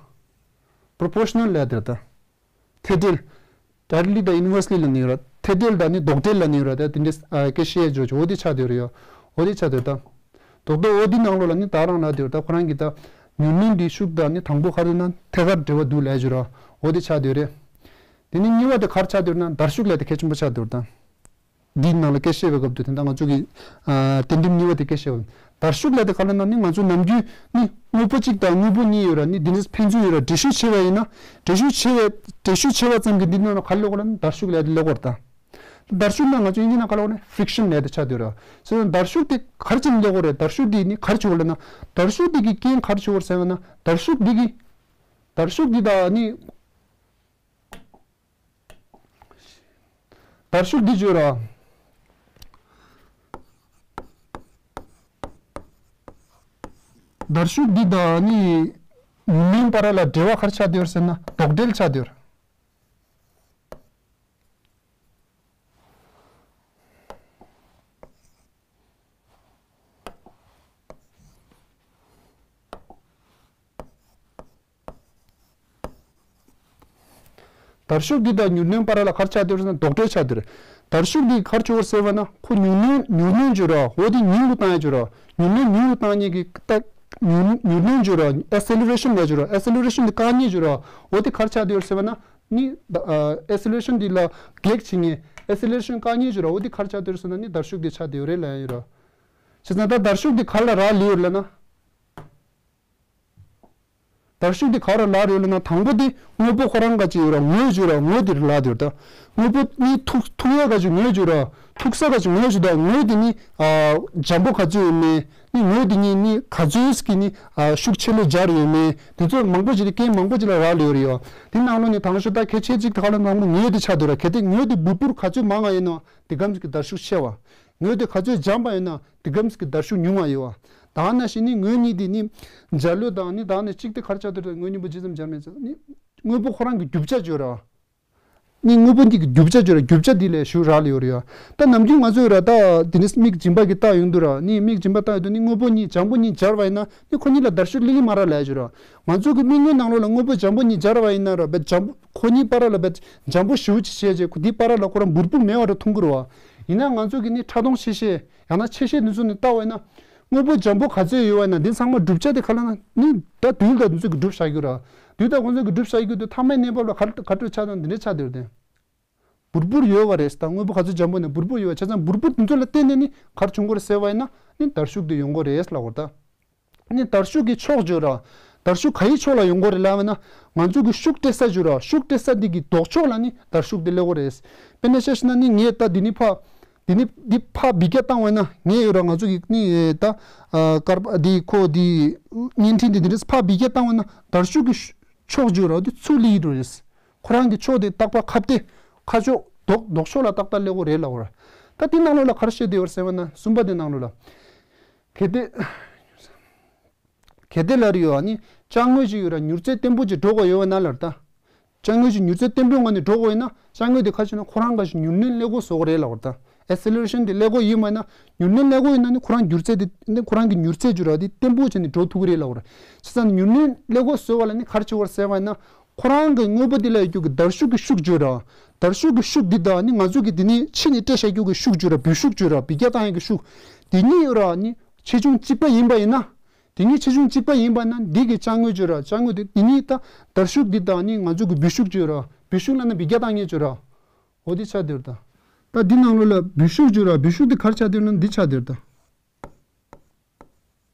པོ་རོ་པོར་ཤི་ནལ་ལབ་དེ་རེད་ད། ཐད་སྦྲེལ། ཌའི་རེག་ལི་དང་ཡུ་ནི་བར་སི་ལི་ལབ་ནི་ཡོད་ར། ཐད་སྦྲེལ་དང་ནི་ལྡོག་སྦྲེལ་ལབ་ནི་ཡོད་ར། ད་དེ་འདྲའི་ཨ་སྐད་བཤད་ཡ་འཇོག་ཆོག་འོ་དེ་ཆགས་བསྡད་ཡོད་རེད་ཡ། འོ་དེ་ཆགས་བསྡད་ད། རྡོག་རྡོག་འོ་དེ་ནང་ལོགས་ལ་ནི་ད་རང་ལབ་བསྡད་ཡོད་ར། ད་ཁོ་རང་གིས་ད་ཉུང་ཉུང་འདི་ཤུགས་དང་ནི་དང་པོ་ག་རེ་ན་ཐད་ཀར་འབྲེལ་བ་འདུག་ལབ་ཡ་འཇོག་ར། འོ་དེ་ཆགས་བསྡད་ཡོད་རེད། དེ་ནི་གཉིས་པ་དེ་ག་རེ་ཆགས་བསྡད་ཡོད་ན་འདར་ཤུགས་ལབ་དེ་གལ་ཆེན་པོ་ཆགས་བསྡད་ཡོད་ར་ད། འདིའི་ནང་ལ་སྐད་བཤད་པའི་སྐབས་དུ་དེ་འདྲ་ང་ཚོ་གི་ཨ་རྟེན་འབྲེལ་གཉིས་པ་དེ་སྐད་བཤད་པ། འདར་ཤུགས་ལབ་དེ་ག་ལ་ན་ནི་ང་ཚོ་ནམ་རྒྱུན་ནི་དངོས་པོ་གཅིག་དང་དངོས་པོ་གཉིས་ཡོད་ར་ནི་འདི་འདྲ་ཕན་ཚུན་ཡོད་ར་འགྲེལ་བཤད་བྱས་པ་ཡིན་ན་འགྲེལ་བཤད་བྱས་པའི་འགྲེལ་བཤད་བྱས་པ་ཙམ་གྱིས་འདི་ནང་ལ་ག་རེ་སླེབས་དགོས་རེད་ན་འདར་ཤུགས་ལབ་དེ་སླེབས་དགོས་རེད་ད། འདར་ཤུགས་ན་ང་ཚོ་དབྱིན་ཇི་ནང་ག་ལ་འོ་ན་ཕི་རིག་ཤན་ལབ་དེ་ཆགས་བསྡད་ཡོད་ར། སོ་ན་འདར་ཤུགས་དེ་ག་རེ་བྱས་ནས་སླེབས་དགོས་རེད། འདར་ཤུགས་དེ་ནི་ག་རེ་བྱེད་དགོས་ལབ་ན་འདར་ཤུགས་དེ་གི་རྐྱེན་ག་རེ་བྱེད་དགོས་རེད་ཟེར་བ་ན་འདར་ཤུགས་དེ་གི་འདར་ཤུགས་དེ་དང་ནི། འདར་ཤུགས་འདི་བརྗོད་ར། འདར་ཤུགས་འདི་དང་ནི་ཉུང་ཉུང་བར་ལ་འབྲེལ་བ་ག་རེ་ཆགས་བསྡད་ཡོད་ཟེར་ན་ལྡོག་འབྲེལ་ཆགས་བསྡད་ཡོད། འདར་ཤུགས་འདི་དང་ཉུང་ཉུང་བར་ལ་ག་རེ་ཆགས་བསྡད་ཡོད་ཟེར་ན་ལྡོག་འབྲེལ་ཆགས་བསྡད་ཡོད། འདར་ཤུགས་འདི་ག་རེ་བྱེད་ཀྱི་ཡོད་ཟེར་བ་ན་ཁོ་ཉུང་ཉུང་ཉུང་ཉུང་བརྗོད་ར་འོ་དེ་ཉུང་དུ་བཏང་ཡ་བརྗོད་ར་ཉུང་ཉུང་ཉུང་དུ་བཏང་ཉིད་ཀྱི་རྟགས་ཉུང་ཉུང་ཉུང་ཉུང་བརྗོད་ར་ཨེ་སེ་ལེ་རེ་ཤན་ལབ་བརྗོད་ར་ཨེ་སེ་ལེ་རེ་ཤན་འདི་བཀག་ཉིད་བརྗོད་ར་འོ་དེ་ག་རེ་ཆགས་བསྡད་ཡོད་ཟེར་བ་ན་ནི་ཨེ་སེ་ལེ་རེ་ཤན་འདི་ལ་གེགས་བྱེད་ཉིད་ཨེ་སེ་ལེ་རེ་ཤན་བཀག་ཉིད་བརྗོད་ར་འོ་དེ་ག་རེ་ཆགས་བསྡད་ཡོད་ཟེར་ན་ནི་འདར་ཤུགས་འདི་ཆགས་བསྡད་ཡོད་རེད་ལབ་ཡ་ཡོད་ར། བྱས་ཙང་ད་འདར་ཤུགས་འདི་ག་ལ་རག་ལུས་ཡོད་ལབ་ན། འདར་ཤུགས་དེ་ག་རེ་ལབ་རེད་ལབ་ན་དང་པོ་དེ་དངོས་པོ་ཁོ་རང་ག་ཅིག་ཡོད་ར་ངོས་བརྗོད་ར་ངོས་དེ་ལབ་དེ་རེད་ད། དངོས་པོ་གཉིས་ཐུག་ཐུག་ཡ་ག་ཅིག་ངོས་བརྗོད་ར་ཐུག་ས་ག་ཅིག་ངོས་བརྗོད་ད་ངོས་དེ་ནི་ཨ་འཇམ་པོ་ག་ཚོད་ཡོད་མེད་ནི་ངོས་དེ་གཉིས་ནི་ག་ཚོད་ཀྱི་ནི་ཨ་ཤུགས་ཆེ་ལོས་སྦྱར་ཡོད་མེད་དེ་ཚོ་མང་པོ་ཅིག་ལ་རྐྱེན་མང་པོ་ཅིག་ལ་རག་ལས་ཡོད་རེད་ཡོ། དེ་ནང་ལོགས་ནས་དང་ཤོས་ད་གལ་ཆེ་གཅིག་དེ་ག་ལ་ནང་ལོགས་ངོས་དེ་ཆགས་དེ་ར་གལ་ཏེ་ངོས་དེ་འབུར་འབུར་ག་ཚོད་མང་ང་ཡིན་ནོ་དེ་གམ་ཅིག་གི་འདར་ཤུགས་ཆེ་བ། ངོས་དེ་ག་ཚོད་འཇམ་པ་ཡིན་ན་དེ་གམ་ཞིག་གི་འདར་ཤུགས་ཉུང་བ་ཡོད་བ། ད་ནང་བཞིན་ནི་ངོས་གཉིས་དེ་ནི་འཇའ་ལུས་དང་ནི་ད་ནི་གཅིག་དེ་གར་ཆགས་དུས་ངོས་གཉིས་པོ་ཇི་ཙམ་འཇམ་མིན་ཙམ་ནི་དངོས་པོ་ཁོ་རང་གི་རྒྱུ་ཆ་བརྗོད་ར། ནི་དངོས་པོ་འདི་གི་རྒྱུ་ཆ་བརྗོད་ར་རྒྱུ་ཆ་འདི་ལས་ཞུ་རག་ལ་ཡོད་རེད་ཡ། ད་ནམ་རྒྱུན་ང་ཚོས་ར་ད་དེ་ནི་མིག་སྦྱིན་པ་གི་ལྟ་ཡོང་དུས་ར་ནི་མིག་སྦྱིན་པ་ལྟ་ཡོང་དུས་ནི་དངོས་པོ་གཉིས་འཇམ་པོ་གཉིས་སྦྱར་བ་ཡིན་ན་ནི་ཁོ་གཉིས་ལ་འདར་ཤུགས་སླེབས་ཀྱི་མ་རེད་ལབ་ཡ་ཅིག་ར། ང་ཚོ་གི་མིག་སྔའི་ནང་ལོགས་ལ་དངོས་པོ་འཇམ་པོ་གཉིས་སྦྱར་བ་ཡིན་ན་ར་བས་འཇམ་པོ་ཁོ་གཉིས་བར་ལ་བས་འཇམ་པོ་ཞེ་པོ་ཅིག་བྱས་རྗེས་ཁོ་འདི་བར་ལ་ཁོ་རང་འབུར་འབུར་མེད་པ་ར་མཐོང་གི་རེད་བ། ཡིན་ན་ང་ཚོ་གི་ནི་ཕྲ་མཐོང་ཆེ་ཤེལ་ཡང་ན་ཆེ་ཤེལ་འདི་ཚོ་ནི་ལྟ་བ་ཡིན་ན། དངོས་པོ་འཇམ་པོ་ག་ཚོད་ཡོད་པ་ཡིན་ན་འདི་ཚང་མ་གྲུབ་ཆ་དེ་ག་ལ་ན་ནི་ད་དུས་ལ་འདི་ཚོ་གི་གྲུབ་བཞག་རྒྱུ་ར། དུས་ད་ཁོང་ཚོ་གི་གྲུབ་བཞག་རྒྱུ་དེ་ཐ་མའི་གནས་བབ་ལ་ག་ག་འཕྲོད་ཆགས་དང་འདི་འདྲའི་ཆགས་དེ་རེད་དེ། འབུར་འབུར་ཡོད་པ་རེད། ད་དངོས་པོ་ག་ཚོད་འཇམ་པོ་ནས་འབུར་འབུར་ཡོད་པ་བྱས་ཙང་འབུར་འབུར་དེ་ཚོ་ལ་བརྟེན་ནས་ནི་ག་རེ་བྱུང་གི་རེད་ཟེར་བ་ཡིན་ན་ནི་དར་ཤུགས་དེ་ཡོང་གི་རེད་ལབ་པ་རེད་ད། ནི་དར་ཤུགས་ཀྱི་ཕྱོགས་བརྗོད་ར། དར་ཤུགས་ག་ཡི་ཕྱོགས་ལ་ཡོང་གི་རེད་ལབ་ན། ང་ཚོ་གི་ཤུགས་སྤྲད་ས་བརྗོད་ར། ཤུགས་སྤྲད་ས་འདི་གི་ལྡོག་ཕྱོགས་ལ་ནི་དར་ཤུགས་དེ་སླེབས་ཀྱི་རེད། དཔེར་ན་ཆ་བཞག་ན་ནི་ངས་ད་འདི་ནི་ཕར། འདི་ནི་འདི་ཕར་འབུད་རྒྱག་བཏང་བ་ན་ངས་ཡོད་ར་ང་ཚོ་གི་ནི་ད་ཨ་སྐར་མ་འདི་ཁོ་འདི་བརྙན་འཕྲིན་འདི་འདི་རེད་ཕར་འབུད་རྒྱག་བཏང་བ་ན་དར་ཤུགས་ཀྱི་ཕྱོགས་བརྗོད་ར་འདི་ཚུར་སླེབས་ཀྱི་རེད། ཁོ་རང་གི་ཕྱོགས་དེ་རྟག་པར་ཁ་གཏད་ཁ་ཕྱོགས་ལྡོག་ལྡོག་ཕྱོགས་ལ་ཏག་ཏག་སླེབས་ཀྱི་རེད་ལབ་པ་ར། ད་འདི་ནང་ལོགས་ལ་ག་རེ་བཤད་བསྡད་ཡོད་རེད་ཟེར་བ་ན་གསུམ་པ་འདི་ནང་ལོགས་ལ། གལ་ཏེ། གལ་ཏེ་ལབ་རེད་ཡོད་ཨ་ནི་ཅ་དངོས་ཅིག་ཡོད་ར་མྱུར་ཚད་བརྟན་པོ་ཅིག་འགྲོ་དགོས་ཡོད་ན་ལབ་ད། ཅ་དངོས་ཅིག་མྱུར་ཚད་བརྟན་པོའི་ངང་ནས་འགྲོ་དགོས་ཡོད་ན་ཅ་དངོས་དེ་ག་རེ་བྱས་ན་ཁོ་རང་ག་ཞིག་མྱུར་སྣོན་སླེབས་དགོས་བཟོ་དགོས་རེད་ལབ་པ་རེད་ད། ཨེ་སི་ལེ་རེ་ཤན་དེ་སླེབས་དགོས་ཡོད་མ་ཡིན་ན་མྱུར་སྣོན་སླེབས་དགོས་ཡོད་ན་ནི་ཁོ་རང་མྱུར་ཚད་དེ་ནི་ཁོ་རང་གི་མྱུར་ཚད་ཅིག་ཡོད་ར་དེ་བརྟན་པོ་བྱས་ནས་འགྲོ་ཐུབ་ཀྱི་རེད་ལབ་པ་རེད། བྱས་ཙང་མྱུར་སྣོན་སླེབས་དགོས་བཟོ་བ་ལ་ནི་ག་རེ་བྱེད་དགོས་རེད་ཟེར་བ་ཡིན་ན། ཁོ་རང་གི་དངོས་པོ་དེ་ལ་ཡོད་རྒྱུ་གི་དར་ཤུགས་ཀྱི་ཤུགས་བརྗོད་ར། དར་ཤུགས་ཀྱི་ཤུགས་འདི་དང་ནི་ང་ཚོ་གི་འདི་ནི་ཕྱི་ནས་སྤྲད་བཞག་རྒྱུ་གི་ཤུགས་བརྗོད་ར་འབུད་ཤུགས་བརྗོད་ར་འབུད་རྒྱག་བཏང་ཡག་གི་ཤུགས། འདི་གཉིས་ཡོད་ར་ནི་ཆེ་ཆུང་གཅིག་པ་ཡིན་པ་ཡིན་ན། འདི་གཉིས་ཆེ་ཆུང་གཅིག་པ་ཡིན་པ་ན་འདི་གི་ཅ་དངོས་བརྗོད་ར་ཅ་དངོས་དེ་འདི་གཉིས་ད་དར་ཤུགས་འདི་དང་ནི་ང་ཚོ་གི་འབུད་ཤུགས་བརྗོད་ར་འབུད་ཤུགས་ལ་ན་འབུད་རྒྱག་བཏང་མཁན་བརྗོད་ར། འོ་འདི་ཆགས་བསྡད་ཡོད་ར་ད། ད་འདི་ནང་ལོགས་ལ་འབུད་ཤུགས་བརྗོད་ར་འབུད་ཤུགས་འདི་ག་རེ་ཆགས་བསྡད་ཡོད་ན་འདི་ཆགས་བསྡད་ཡོད་ར་ད།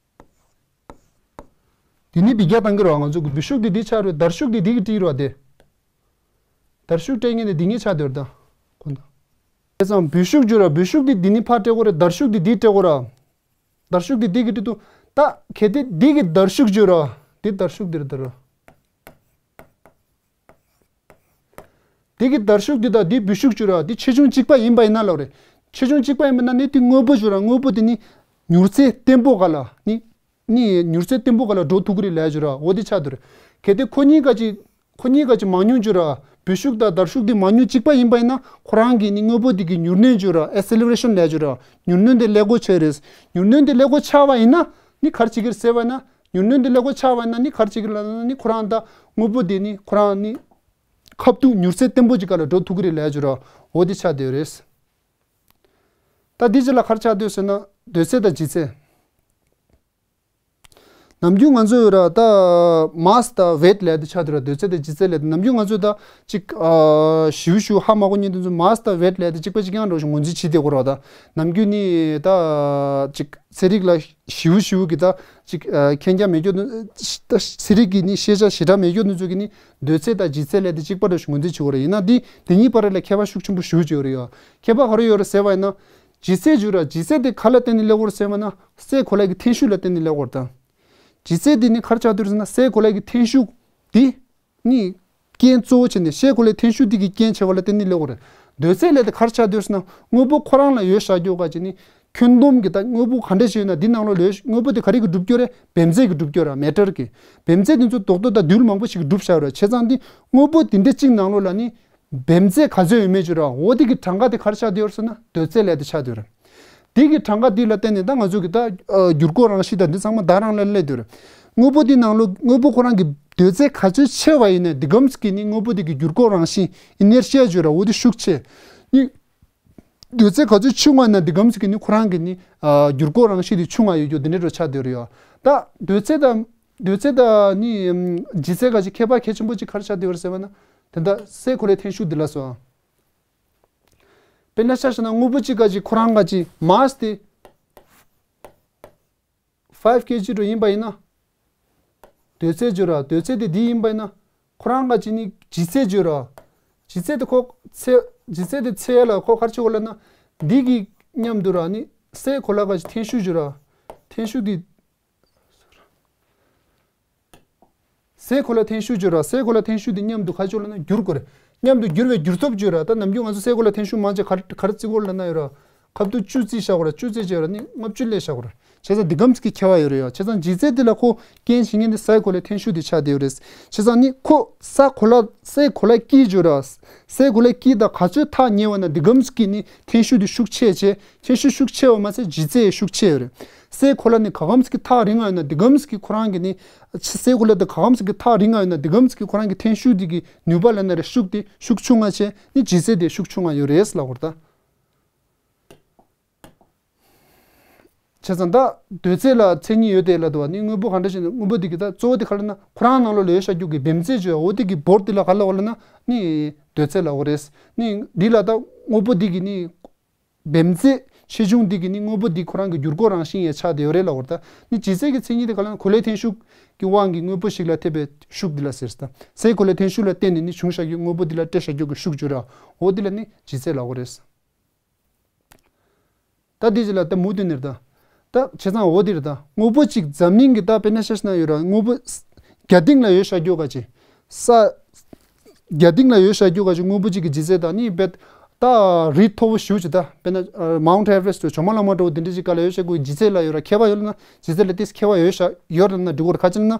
འདི་ནི་འབུད་རྒྱག་བཏང་གི་རེད་བ། ང་ཚོ་གི་འབུད་ཤུགས་འདི་འདི་ཆགས་རེད། དར་ཤུགས་འདི་འདི་གི་སྤྲད་རེད་བ་དེ། དར་ཤུགས་སྤྲད་མཁན་འདི་འདི་གཉིས་ཆགས་བསྡད་རེད་ད། ཁོ་ན། བྱས་ཙང་འབུད་ཤུགས་བརྗོད་ར་འབུད་ཤུགས་འདི་འདི་ནི་ཕར་སྤྲད་དགོས་རེད། དར་ཤུགས་འདི་འདི་སྤྲད་དགོས་ར། དར་ཤུགས་འདི་འདི་གི་སྤྲད་འདུག་ད་གལ་ཏེ་འདི་གི་དར་ཤུགས་བརྗོད་ར། འདི་དར་ཤུགས་འདི་རེད་ད་ར། འདི་གི་དར་ཤུགས་འདི་དང་འདི་འབུད་ཤུགས་བརྗོད་ར་འདི་ཆེ་ཆུང་གཅིག་པ་ཡིན་པ་ཡིན་ན་ལབ་རེད། ཆེ་ཆུང་གཅིག་པ་ཡིན་པ་ན་ནི་འདི་དངོས་པོ་བརྗོད་ར་དངོས་པོ་འདི་ནི་མྱུར་ཚད་བརྟན་པོ་ག་ལ་ནི་ནི་མྱུར་ཚད་བརྟན་པོ་ག་ལ་འགྲོ་ཐུབ་ཀྱི་རེད་ལབ་བརྗོད་ར་འོ་འདི་ཆགས་འདུག་རེད། གལ་ཏེ་ཁོ་གཉིས་ཀ་ཅིག་ཁོ་གཉིས་ཀ་ཅིག་མང་ཉུང་བརྗོད་ར་འབུད་ཤུགས་དང་དར་ཤུགས་འདི་མང་ཉུང་གཅིག་པ་ཡིན་པ་ཡིན་ན་ཁོ་རང་གི་ནི་དངོས་པོ་འདི་གི་མྱུར་སྣོན་བརྗོད་ར་ཨེ་སི་ལེ་རེ་ཤན་ལབ་བརྗོད་ར་མྱུར་སྣོན་འདི་སླེབས་དགོས་ཆགས་རེད། མྱུར་སྣོན་འདི་སླེབས་དགོས་ཆགས་པ་ཡིན་ན་ནི་ག་རེ་བྱེད་ཀྱི་རེད་ཟེར་བ་ཡིན་ན། མྱུར་སྣོན་འདི་སླེབས་དགོས་ཆགས་པ་ཡིན་ན་ནི་ག་རེ་བྱེད་ཀྱི་རེད་ལབ་ན་ནི་ཁོ་རང་ད་དངོས་པོ་འདི་ནི་ཁོ་རང་ནི་ཁ་ཐུག་མྱུར་ཚད་བརྟན་པོ་ཅིག་ག་ལ་འགྲོ་ཐུབ་ཀྱི་རེད་ལབ་བརྗོད་ར་འོ་འདི་ཆགས་བསྡད་ཡོད་རེད། ད་འདི་ཅི་ལ་ག་རེ་ཆགས་བསྡད་ཡོད་ཟེར་ན་སྡོད་ཚད་དང་ལྗིད་ཚད། ནམ་རྒྱུན་ང་ཚོ་ཡོད་ར་ད་མཱས་དང་ཝེད་ལབ་དེ་ཆགས་དུས་ར་སྡོད་ཚད་དང་ལྗིད་ཚད་ལབ་དེ་ནམ་རྒྱུན་ང་ཚོས་ད་ཅིག་ཨ་ཞིབ་ཞིབ་ཧ་མ་གོ་མཁན་དེ་ཚོ་མཱས་དང་ཝེད་ལབ་དེ་གཅིག་པ་གཅིག་རྐྱང་འདྲ་བོ་ཞིག་ངོས་འཛིན་བྱེད་བསྡད་ཀྱི་ར། ད་ནམ་རྒྱུན་ནི་ད་ཅིག་ཚན་རིག་ལ་ཞིབ་ཞིབ་ཀྱི་ད་ཅིག་ཨ་མཁྱེན་རྒྱ་མེད་རྒྱུ་ནི་ད་ཚན་རིག་གི་ནི་ཤེས་བྱ་ཞེ་དྲག་མེད་རྒྱུ་ནི་ཚོ་གི་ནི་སྡོད་ཚད་དང་ལྗིད་ཚད་ལབ་དེ་གཅིག་པ་འདྲ་བོ་ཞིག་ངོས་འཛིན་བྱེད་ཀྱི་ར། ཡིན་ན་འདི་དེ་གཉིས་བར་ལ་ཁྱད་པར་ཤུགས་ཆེན་པོ་ཞེ་པོ་ཅིག་ཡོད་ར་ཡ། ཁྱད་པར་ག་རེ་ཡོད་ར་ཟེར་བ་ཡིན་ན། ལྗིད་ཚད་བརྗོད་ར་ལྗིད་ཚད་དེ་ག་ལ་བརྟེན་ནས་སླེབས་ཀྱི་རེད་ཟེར་བ་ན་སའི་གོ་ལའི་གི་འཐེན་ཤུགས་ལ་བརྟེན་ནས་སླེབས་ཀྱི་རེད་ད། ལྗིད་ཚད་དེ་ནི་ག་རེ་ཆགས་བསྡད་ཡོད་རེད་ཟེར་ན་སའི་གོ་ལའི་གི་འཐེན་ཤུགས་དེ་ནི་རྐྱེན་གཙོ་བོ་བྱས་ནས་སའི་གོ་ལའི་འཐེན་ཤུགས་དེ་གི་རྐྱེན་བྱས་པ་ལ་བརྟེན་ནས་སླེབས་ཀྱི་རེད། སྡོད་ཚད་ལབ་དེ་ག་རེ་ཆགས་བསྡད་ཡོད་རེད་ཟེར་ན་དངོས་པོ་ཁོ་རང་ལ་ཡོད་བཞག་རྒྱུ་ག་ཅིག་ནི་ཁྱོན་བསྡོམས་ཀྱི་ད་དངོས་པོ་ག་འདྲ་ཞིག་ཡོད་ན་འདི་ནང་ལོགས་ལ་ཡོད་དངོས་པོ་དེ་ག་རེ་གི་གྲུབ་རྒྱུ་རེད། བེམ་རྫས་ཀྱི་གྲུབ་རྒྱུ་ར་མེ་ཊར་གི། བེམ་རྫས་དེ་ཚོ་རྡོག་རྡོག་དང་རྡུལ་མང་པོ་ཞིག་གི་གྲུབ་བཞག་ཡོད་ར། བྱས་ཙང་འདི་དངོས་པོ་དེ་འདྲ་གཅིག་ནང་ལོགས་ལ་ནི། བེམ་རྫས་ག་ཚོད་ཡོད་མེད་བརྗོད་ར། འོ་དེ་གི་གྲངས་ཀ་དེ་ག་རེ་ཆགས་བསྡད་ཡོད་ཟེར་ན་སྡོད་ཚད་ལབ་དེ་ཆགས་བསྡད་ཡོད་ར། དེ་གི་གྲངས་ཀ་དེ་ལ་བརྟེན་ནས་ད་ང་ཚོ་གི་ད་ཨ་འགྱུར་ཁུག་རང་བཞིན་དང་འདི་ཚང་མ་ད་རང་ལ་སླེབས་བསྡད་ཡོད་ར། དངོས་པོ་དེ་ནང་ལོགས་དངོས་པོ་ཁོ་རང་གི་སྡོད་ཚད་ག་ཚོད་ཆེ་བ་ཡིན་ན་དེ་གམ་ཙམ་གྱིས་ནི་དངོས་པོ་དེ་གི་འགྱུར་ཁུག་རང་བཞིན་ཨི་ནེར་ཤི་ཡ་བརྗོད་ར། འོ་དེ་ཤུགས་ཆེ། ནི་སྡོད་ཚད་ག་ཚོད་ཆུང་བ་ཡིན་ན་དེ་གམ་ཙམ་གྱིས་ནི་ཁོ་རང་གི་ནི་ཨ་འགྱུར་ཁུག་རང་བཞིན་དེ་ཆུང་བ་ཡོད་རྒྱུ་དེ་འདྲ་འདྲ་ཆགས་བསྡད་ཡོད་ར་ཡ། ད་སྡོད་ཚད་དང་སྡོད་ཚད་དང་ནི་ལྗིད་ཚད་ག་ཅིག་ཁྱད་པར་གལ་ཆེན་པོ་ཅིག་ག་རེ་ཆགས་བསྡད་ཡོད་ར་ཟེར་བ་ན། དེ་འདྲ་སའི་གོ་ལའི་འཐེན་ཤུགས་འདི་ལ་སོ། དཔེར་ན་ཆ་བཞག་ན་དངོས་པོ་གཅིག་ག་ཅིག་ཁོ་རང་ག་ཅིག་མཱས་དེ་ཕའིབ་ཀེ་ཇི་འདྲ་ཡིན་པ་ཡིན་ན། སྡོད་ཚད་བརྗོད་ར་སྡོད་ཚད་དེ་འདི་ཡིན་པ་ཡིན་ན། ཁོ་རང་ག་ཅིག་ནི་ལྗིད་ཚད་བརྗོད་ར། ལྗིད་ཚད་དེ་ཁོ་ཚད་ལྗིད་ཚད་དེ་ཚད་ལ་ཁོ་ག་རེ་བྱེད་དགོས་ལབ་ན། འདི་གི་མཉམ་དུ་ར་ནི་སའི་གོ་ལ་ག་ཅིག་འཐེན་ཤུགས་བརྗོད་ར། འཐེན་ཤུགས་དེ། སའི་གོ་ལ་འཐེན་ཤུགས་བརྗོད་ར། སའི་གོ་ལ་འཐེན་ཤུགས་དེ་མཉམ་དུ་ག་ཅིག་ལབ་ན་འགྱུར་དགོས་རེད། མཉམ་དུ་འགྱུར་བའི་འགྱུར་སྟོབས་བརྗོད་ར། ད་ནམ་རྒྱུན་ང་ཚོ་སའི་གོ་ལ་འཐེན་ཤུགས་མང་ཆེ་ག་རེ་ག་རེ་བརྩི་གི་ཡོད་ལབ་ན་ཡོད་ར། ཁ་ཐུག་བཅུ་བརྩི་བཞག་གོ་ར། བཅུ་བརྩི་བྱས་ར་ནི་ལྔ་བཅུ་སླེབས་བཞག་གོ་ར། བྱས་ཙང་འདི་གམ་ཙམ་གྱི་ཁྱད་པར་ཡོད་རེད་ཡ། བྱས་ཙང་ལྗིད་ཚད་འདི་ལ་ཁོ་རྐྱེན་བྱེད་མཁན་དེ་སའི་གོ་ལའི་འཐེན་ཤུགས་དེ་ཆགས་བསྡད་ཡོད་རེད། བྱས་ཙང་ནི་ཁོ་ས་གོ་ལ་སའི་གོ་ལ་དཀྱིལ་བརྗོད་ར། སའི་གོ་ལ་དཀྱིལ་དང་ག་ཚོད་ཐག་ཉེ་བ་ན་འདི་གམ་ཙམ་གྱི་ནི་འཐེན་ཤུགས་དེ་ཤུགས་ཆེ་ཆེ། འཐེན་ཤུགས་ཤུགས་ཆེ་བ་མ་ཟད་ལྗིད་ཚད་ཤུགས་ཆེ་ཡོད་རེད། སའི་གོ་ལ་ནི་ག་གམ་ཙམ་གྱི་ཐག་རིང་བ་ཡོད་ན་འདི་གམ་ཙམ་གྱི་ཁོ་རང་གི་ནི། སའི་གོ་ལ་དང་ག་གམ་ཙམ་གྱི་ཐག་རིང་བ་ཡོད་ན་འདི་གམ་ཙམ་གྱི་ཁོ་རང་གི་འཐེན་ཤུགས་དེ་གི་ནུས་པ་ལབ་ན་རེད། ཤུགས་དེ་ཤུགས་ཆུང་བ་བྱས་ནི་ལྗིད་ཚད་དེ་ཤུགས་ཆུང་བ་ཡོད་རེད་ལབ་དགོས་རེད་ད། བྱས་ཙང་ད་འདོད་ཚད་ལ་མཚན་ཉིད་ཡོད་དེ་ལབ་འདུག་བ། ནི་དངོས་པོ་ག་འདྲ་ཞིག་ནི་དངོས་པོ་དེ་གི་ད་གཙོ་བོ་དེ་ག་ལ་ན་ཁོ་རང་ནང་ལོགས་ལ་ཡོད་བཞག་རྒྱུ་གི་བེམ་རྫས་བརྗོད་འོ་དེ་གི་བོར་དེ་ལ་ག་ལ་འོ་ལ་ན་ནི་འདོད་ཚད་ལ་འོ་རེད། ནི་འདི་ལ་ད་དངོས་པོ་དེ་གི་ནི་བེམ་རྫས་ཆེ་ཆུང་དེ་གི་ནི་དངོས་པོ་དེ་ཁོ་རང་གི་འགྱུར་ཁོག་རང་བཞིན་ཡང་ཆགས་བསྡད་ཡོད་རེད་ལབ་འོ། ད་ནི་ལྗིད་ཚད་ཀྱི་མཚན་ཉིད་དེ་ག་ལ་ན་གོ་ལའི་འཐེན་ཤུགས་ཀྱི་དབང་གིས་དངོས་པོ་ཞིག་ལ་ཐེབས་པའི་ཤུགས་འདི་ལ་ཟེར། ད་སའི་གོ་ལའི་འཐེན་ཤུགས་ལ་བརྟེན་ནས་ནི་བྱུང་བཞག་རྒྱུ་དངོས་པོ་འདི་ལ་སྤྲད་བཞག་རྒྱུ་གི་ཤུགས་བརྗོད་ར་འོ་དེ་ལ་ནི་ལྗིད་ཚད་ལབ་འོ་རེད། ད་དེ་ཅི་ལ་ད་མུ་མཐུད་ནས་ད། ད་བྱས་ཙང་འོ་དེ་རེད་ད། དངོས་པོ་གཅིག་འཛམ་གླིང་གི་ད་དཔེར་ན་ཤ་ཤ་ན་ཡོད་ར་དངོས་པོ་རྒྱ་སྟེང་ལ་ཡོད་བཞག་རྒྱུ་ག་ཅི། ས། རྒྱ་སྟེང་ལ་ཡོད་བཞག་རྒྱུ་ག་ཅི་དངོས་པོ་གཅིག་གི་ལྗིད་ཚད་ད་ནི་བེད། ད་རི་མཐོ་བོ་ཞེ་ཅིག་ད་དཔེར་ན་Mount Everest་འགྲོ་ཇོ་མ་ལ་མ་འགྲོ་དེ་འདྲ་ཅིག་ག་ལ་ཡོད་བཞག་རྒྱུ་ལྗིད་ཚད་ལ་ཡོད་ར་ཁྱད་པར་ཡོད་ལ་ན་ལྗིད་ཚད་ལ་ཏིས་ཁྱད་པར་ཡོད་བཞག་ཡོད་ར་ན་འགྲིག་གོ་ར་ག་ཅི་ན།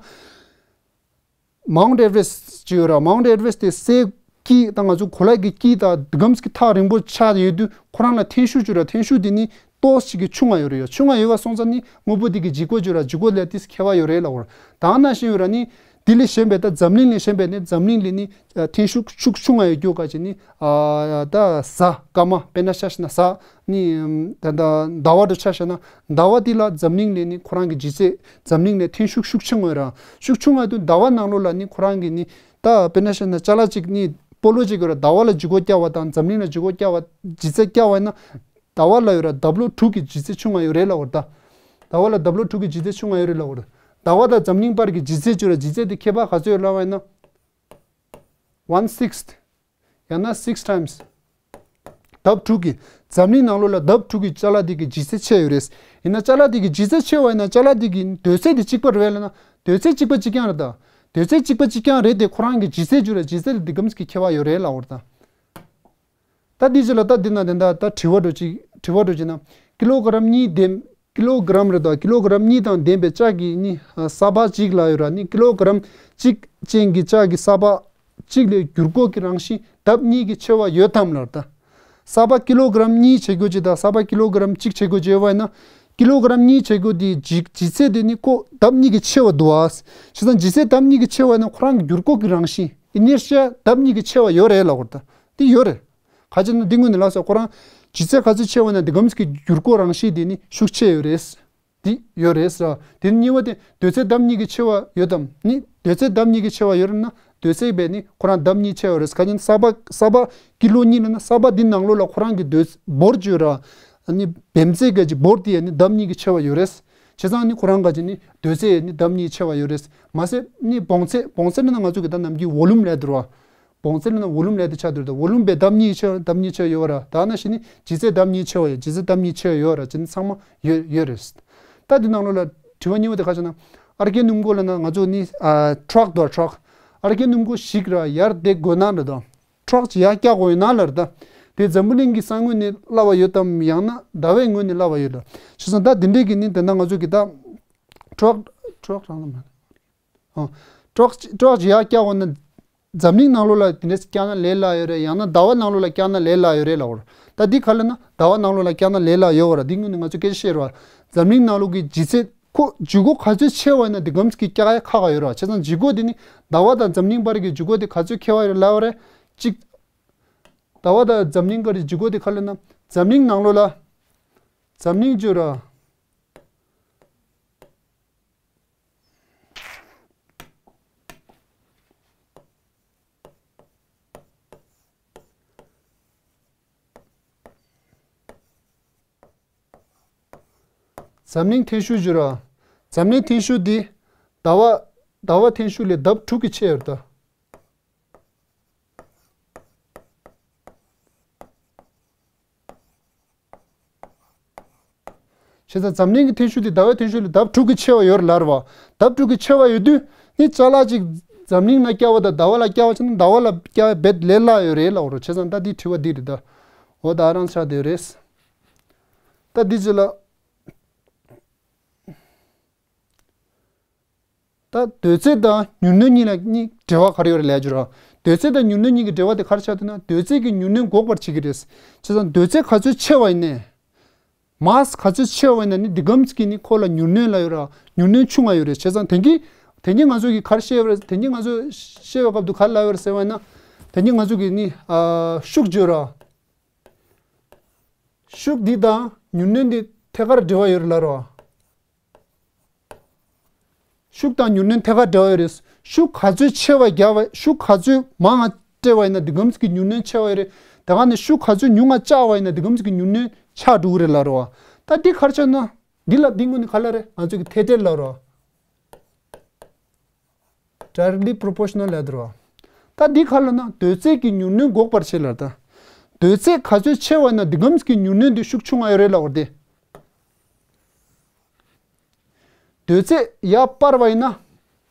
Mount Everest་ཅིག་ཡོད་ར། Mount Everest་དེ་སའི་དཀྱིལ་དང་ང་ཚོ་གོ་ལ་གི་དཀྱིལ་དང་དུས་སྐམ་གྱི་ཐག་རིང་པོ་ཆགས་ཡོད་དུས་ཁོ་རང་ལ་འཐེན་ཤུགས་ཅིག་ཡོད་ར། འཐེན་ཤུགས་དེ་ནི་ཏོག་ཙམ་གྱི་ཆུང་ང་ཡོད་རེད་ཡ། ཆུང་ང་ཡོད་པ་སོང་ཙང་ནི་དངོས་པོ་དེ་གི་ལྗིད་ཁོག་ཅིག་ཡོད་ར། ལྗིད་ཁོག་ལ་ཏིས་ཁྱད་པར་ཡོད་རེད་ལབ་འོ། ད་ནང་བཞིན་ཡོད་ར་ནི་དེ་ལས་གཞན་པའི་ད་འཛམ་གླིང་ལས་གཞན་པའི་ནི་འཛམ་གླིང་ལས་ནི་འཐེན་ཤུགས་ཤུགས་ཆུང་ང་ཡོད་རྒྱུ་ག་ཅི་ནི་ད་གཟའ་སྐར་མ་དཔེར་ན་ཆ་བཞག་ན་གཟའ། ནི་ད་ད་ཟླ་བ་འདྲ་ཆ་བཞག་ན་ཟླ་བ་དེ་ལ་འཛམ་གླིང་ལས་ནི་ཁོ་རང་གི་ལྗིད་ཚད་འཛམ་གླིང་ལས་འཐེན་ཤུགས་ཤུགས་ཆུང་བ་ར། ཤུགས་ཆུང་བ་དུ་ཟླ་བ་ནང་ལོགས་ལ་ནི་ཁོ་རང་གི་ནི་ད་དཔེར་ན་བཤད་ན་ཅ་ལག་ཅིག་ནི་སྤོ་ལོ་ཅིག་ཡོད་ར། ཟླ་བ་ལ་ལྗིད་ཁོག་བསྐྱལ་བ་དང་འཛམ་གླིང་ལ་ལྗིད་ཁོག་བསྐྱལ་བ་ལྗིད་ཚད་བསྐྱལ་བ་ཡིན་ན་ཟླ་བ་ལ་ཡོད་ར་ཌབ་ལོ་དྲུག་གི་ལྗིད་ཚད་ཆུང་བ་ཡོད་རེད་ལབ་འོ་ད། ཟླ་བ་ལ་ཌབ་ལོ་དྲུག་གི་ལྗིད་ཚད་ཆུང་བ་ཡོད་རེད་ལབ་འོ། ཟླ་བ་དང་འཛམ་གླིང་བར་གྱི་ལྗིད་ཚད་ཅིག་ཡོད་ར། ལྗིད་ཚད་དེ་ཁྱད་པར་ག་ཚོད་ཡོད་ལབ་པ་ཡིན་ན། One sixth། ཡང་ན་six times། ལྡབ་དྲུག་གི། འཛམ་གླིང་ནང་ལོགས་ལ་ལྡབ་དྲུག་གི་ཅ་ལག་འདི་གི་ལྗིད་ཚད་ཆེ་ཡོད་རེད། ཡིན་ན་ཅ་ལག་འདི་གི་ལྗིད་ཚད་ཆེ་བ་ཡིན་ན་ཅ་ལག་འདི་གི་འདོད་ཚད་དེ་གཅིག་པ་རེད་ལབ་ན། འདོད་ཚད་གཅིག་པ་གཅིག་རྐྱང་རེད་ད། འདོད་ཚད་གཅིག་པ་གཅིག་རྐྱང་རེད་དེ་ཁོ་རང་གི་ལྗིད་ཚད་བརྗོད་ལ་ལྗིད་ཚད་ལ་འདི་གམ་གི་ཁྱད་པར་ཡོད་རེད་ལབ་འོ་ད། ད་འདི་ཅི་ལ་ད་འདི་ན་དེ་འདྲ་ད་དྲི་བ་འགྲོ་ཅིག་དྲི་བ་འགྲོ་ཅིག་ན། ཀི་ལོ་ག་རམ་གཉིས་ལྡན། ཀི་ལོ་ག་རམ་རེད་དོ། ཀི་ལོ་ག་རམ་གཉིས་དང་ལྡན་པའི་ལྕགས་ཀྱི་ནི་ས་ཕག་གཅིག་ལ་ཡོད་ར་ནི་ཀི་ལོ་ག་རམ་གཅིག་ཅན་གྱི་ལྕགས་ཀྱི་ས་ཕག་གཅིག་ལས་འགྱུར་ཁོག་གི་རང་བཞིན་ལྡབ་གཉིས་ཀྱིས་ཆེ་བ་ཡོད་དམ་ལབ་ད། ས་ཕག་ཀི་ལོ་ག་རམ་གཉིས་བྱེད་དགོས་ཅིག་དང་ས་ཕག་ཀི་ལོ་ག་རམ་གཅིག་བྱེད་དགོས་ཅིག་ཡོད་པ་ཡིན་ན། ཀི་ལོ་ག་རམ་གཉིས་བྱེད་དགོས་དེ་ལྗིད་ལྗིད་ཚད་དེ་ནི་ཁོ་ལྡབ་གཉིས་ཀྱིས་ཆེ་བ་འདུག་ཨ། བྱས་ཙང་ལྗིད་ཚད་ལྡབ་གཉིས་ཀྱིས་ཆེ་བ་ཡིན་ན་ཁོ་རང་གི་འགྱུར་ཁོག་གི་རང་བཞིན་ཨི་ནེར་ཤི་ཡ་ལྡབ་གཉིས་ཀྱིས་ཆེ་བ་ཡོད་རེད་ལབ་འོ་ད། དེ་ཡོད་རེད། ག་ཅི་ན་འདི་སྔོན་ནས་ལབ་སོང་ཁོ་རང་ལྗིད་ཚད་ག་ཚོད་ཆེ་བ་ན་འདི་གམ་གྱི་འགྱུར་ཁོག་རང་བཞིན་དེ་ནི་ཤུགས་ཆེ་ཡོད་རེད། འདི་ཡོད་རེད་ཟེར། དེ་ནི་གཉིས་པ་དེ་འདོད་ཚད་ལྡབ་གཉིས་ཀྱིས་ཆེ་བ་ཡོད་དམ་ནི་འདོད་ཚད་ལྡབ་གཉིས་ཀྱིས་ཆེ་བ་ཡོད་རེད་ན་འདོད་ཚད་བས་ནི་ཁོ་རང་ལྡབ་གཉིས་ཆེ་བ་རེད། ག་ཅི་ན་ས་ཕག་ས་ཕག་ཀི་ལོ་གཉིས་ལ་ན་ས་ཕག་འདི་ནང་ལོགས་ལ་ཁོ་རང་གི་འདོད་བོར་བརྗོད་ར། ནི་བེམ་རྫས་ག་ཅི་བོར་དེ་ཡ་ནི་ལྡབ་གཉིས་ཀྱིས་ཆེ་བ་ཡོད་རེད། བྱས་ཙང་ནི་ཁོ་རང་ག་ཅི་ནི་འདོད་ཚད་ཡ་ནི་ལྡབ་གཉིས་ཆེ་བ་ཡོད་རེད། མ་ཟད་ནི་བོངས་ཚད་བོངས་ཚད་ནི་ང་ཚོ་གི་ད་ནམ་རྒྱུན་ཝོ་ལུམ་ལབ་འདུག་ར། བོངས་ཚད་ལ་ན་ཝོ་ལུམ་ལབ་དེ་ཆགས་འདུག་ད་ཝོ་ལུམ་བས་ལྡབ་གཉིས་ཆེ་ལྡབ་གཉིས་ཆེ་ཡོད་ར། ད་ན་ཤི་ནི་ལྗིད་ཚད་ལྡབ་གཉིས་ཆེ་བ་ཡོད་ལྗིད་ཚད་ལྡབ་གཉིས་ཆེ་ཡོད་ར་ཅི་ནི་ཚང་མ་ཡོད་ཡོད་རེད། ད་འདི་ནང་ལོགས་ལ་དྲི་བ་གཉིས་པ་དེ་ག་ཅི་ན། ཨར་ཀའི་སྣུམ་འཁོར་ལ་ན་ང་ཚོ་ནི་ཨ་ཊྲག་འདུག་ཊྲག་ཨར་ཀའི་སྣུམ་འཁོར་ཞིག་ར་ཡར་བསྡད་དགོས་ན་ལ་དང་ཊྲག་ཅིག་ཡར་བཀྱག་དགོས་ཡོད་ན་ལ་ར་ད། དེ་འཛམ་བུ་གླིང་གི་ས་ངོས་ནས་སླ་བ་ཡོད་དམ་ཡང་ན་ཟླ་བའི་ངོས་ནས་སླ་བ་ཡོད་ལ། བྱས་ཙང་ད་འདི་འདྲས་ཀྱི་ནི་དེ་ན་ང་ཚོ་གི་ད་ཊྲག་ཊྲག་རང་ལ་མ། ཨ། ཊྲག་ཊྲག་ཅིག་ཡར་བཀྱག་འོང་ན། འཛམ་གླིང་ནང་ལོགས་ལ་དེ་འདྲས་བཀྱག་ན་ལས་སླ་ཡོད་རེད་ཡང་ན་ཟླ་བ་ནང་ལོགས་ལ་བཀྱག་ན་ལས་སླ་ཡོད་རེད་ལབ་འོ། ད་འདི་ག་ལ་ན་ཟླ་བ་ནང་ལོགས་ལ་བཀྱག་ན་ལས་སླ་ཡོད་འོ་ར། འདི་སྔོན་ནས་ང་ཚོས་སྐད་ཆ་བཤད་རོགས། འཛམ་གླིང་ནང་ལོགས་ཀྱི་ལྗིད་ཚད་ཁོ་ལྗིད་ཁོག་ག་ཚོད་ཆེ་བ་ཡིན་ན་དེ་གམ་གྱི་བཀྱག་ཡ་ཁག་ཁག་ཡོད་ར། བྱས་ཙང་ལྗིད་ཁོག་དེ་ནི་ཟླ་བ་དང་འཛམ་གླིང་བར་གྱི་ལྗིད་ཁོག་དེ་ག་ཚོད་ཁེ་བ་ཡོད་རེད་ལབ་འོ་རེད། གཅིག་ཟླ་བ་དང་འཛམ་གླིང་བར་གྱི་ལྗིད་ཁོག་དེ་ག་ལ་ན་འཛམ་གླིང་ནང་ལོགས་ལ་འཛམ་གླིང་བརྗོད་ར། འཛམ་གླིང་འཐེན་ཤུགས་བརྗོད་ར། འཛམ་གླིང་འཐེན་ཤུགས་འདི་ཟླ་བ་ཟླ་བ་འཐེན་ཤུགས་ལས་ལྡབ་དྲུག་གིས་ཆེ་ཡོད་ད། བྱས་ཙང་འཛམ་གླིང་གི་འཐེན་ཤུགས་དེ་ཟླ་བའི་འཐེན་ཤུགས་ལས་ལྡབ་དྲུག་གིས་ཆེ་བ་ཡོད་རེད་ལབ་རེད་བ། ལྡབ་དྲུག་གིས་ཆེ་བ་ཡོད་དུས་ནི་ཅ་ལག་ཅིག་འཛམ་གླིང་ལ་བཀྱག་པ་དང་ཟླ་བ་ལ་བཀྱག་པ་བྱས་ན་ཟླ་བ་ལ་བཀྱག་པའི་རྦད་ལས་སླ་ཡོད་རེད་ལབ་རེད། བྱས་ཙང་ད་འདི་དྲི་བ་འདི་རེད་ད། འོ་ད་རང་ཆགས་བསྡད་ཡོད་རེད། ད་འདི་ཅི་ལ། ད་འདོད་ཚད་དང་མྱུར་གནོན་གཉིས་ལ་གཉིས་འབྲེལ་བ་ག་རེ་ཡོད་རེད་ལབ་རྒྱུ་ར། འདོད་ཚད་དང་མྱུར་གནོན་གཉིས་ཀྱི་འབྲེལ་བ་དེ་ག་རེ་ཆགས་འདུག་ན་འདོད་ཚད་ཀྱིས་མྱུར་གནོན་འགོག་པར་བྱེད་ཀྱི་རེད། བྱས་ཙང་འདོད་ཚད་ག་ཚོད་ཆེ་བ་ཡིན་ནའི། མཱས་ག་ཚོད་ཆེ་བ་ཡིན་ན་ནི་འདི་གམ་གྱི་ནི་ཁོ་ལ་མྱུར་གནོན་ལ་ཡོད་ར་མྱུར་གནོན་ཆུང་བ་ཡོད་རེད། བྱས་ཙང་དེང་གི་དེང་གི་ང་ཚོ་གི་ག་རེ་བཤད་ཡོད་རེད། དེང་གི་ང་ཚོ་བཤད་པའི་སྐབས་དུ་ག་རེ་ལབ་ཡོད་རེད་ཟེར་བ་ཡིན་ན། དེང་གི་ང་ཚོ་གི་ནི་ཨ་ཤུགས་བརྗོད་ར། ཤུགས་འདི་དང་མྱུར་གནོན་འདི་ཐད་ཀར་འབྲེལ་བ་ཡོད་རེད་ལབ་རོ། ཤུགས་དང་མྱུར་སྣོན་ཐད་ཀར་འབྲེལ་བ་ཡོད་རེད། ཤུགས་ག་ཚོད་ཆེ་བ་རྒྱག་པ། ཤུགས་ག་ཚོད་མང་ང་སྤྲད་པ་ཡིན་ན་དེ་གམ་གྱི་མྱུར་སྣོན་ཆེ་བ་ཡོད་རེད། དེ་ག་ནས་ཤུགས་ག་ཚོད་ཉུང་ང་བཅག་པ་ཡིན་ན་དེ་གམ་གྱི་མྱུར་སྣོན་ཆག་འགྲོ་གི་རེད་ལབ་རེད་བ། ད་འདི་ག་རེ་ཆགས་ན། འདི་ལ་འདི་དངོས་གནས་ག་ལབ་རེད། ང་ཚོ་གི་ཐད་སྦྲེལ་ལབ་རེད་བ། Directly proportional ལབ་རེད་བ། ད་འདི་ག་ལབ་ན་འདོད་ཚད་ཀྱི་མྱུར་སྣོན་འགོག་པར་བྱེད་ལབ། ད་འདོད་ཚད་ག་ཚོད་ཆེ་བ་ཡིན་ན་དེ་གམ་གྱི་མྱུར་སྣོན་དེ་ཤུགས་ཆུང་བ་ཡོད་རེད་ལབ་རེད་དེ། འདོད་ཚད་ཡར་སྤར་བ་ཡིན་ན།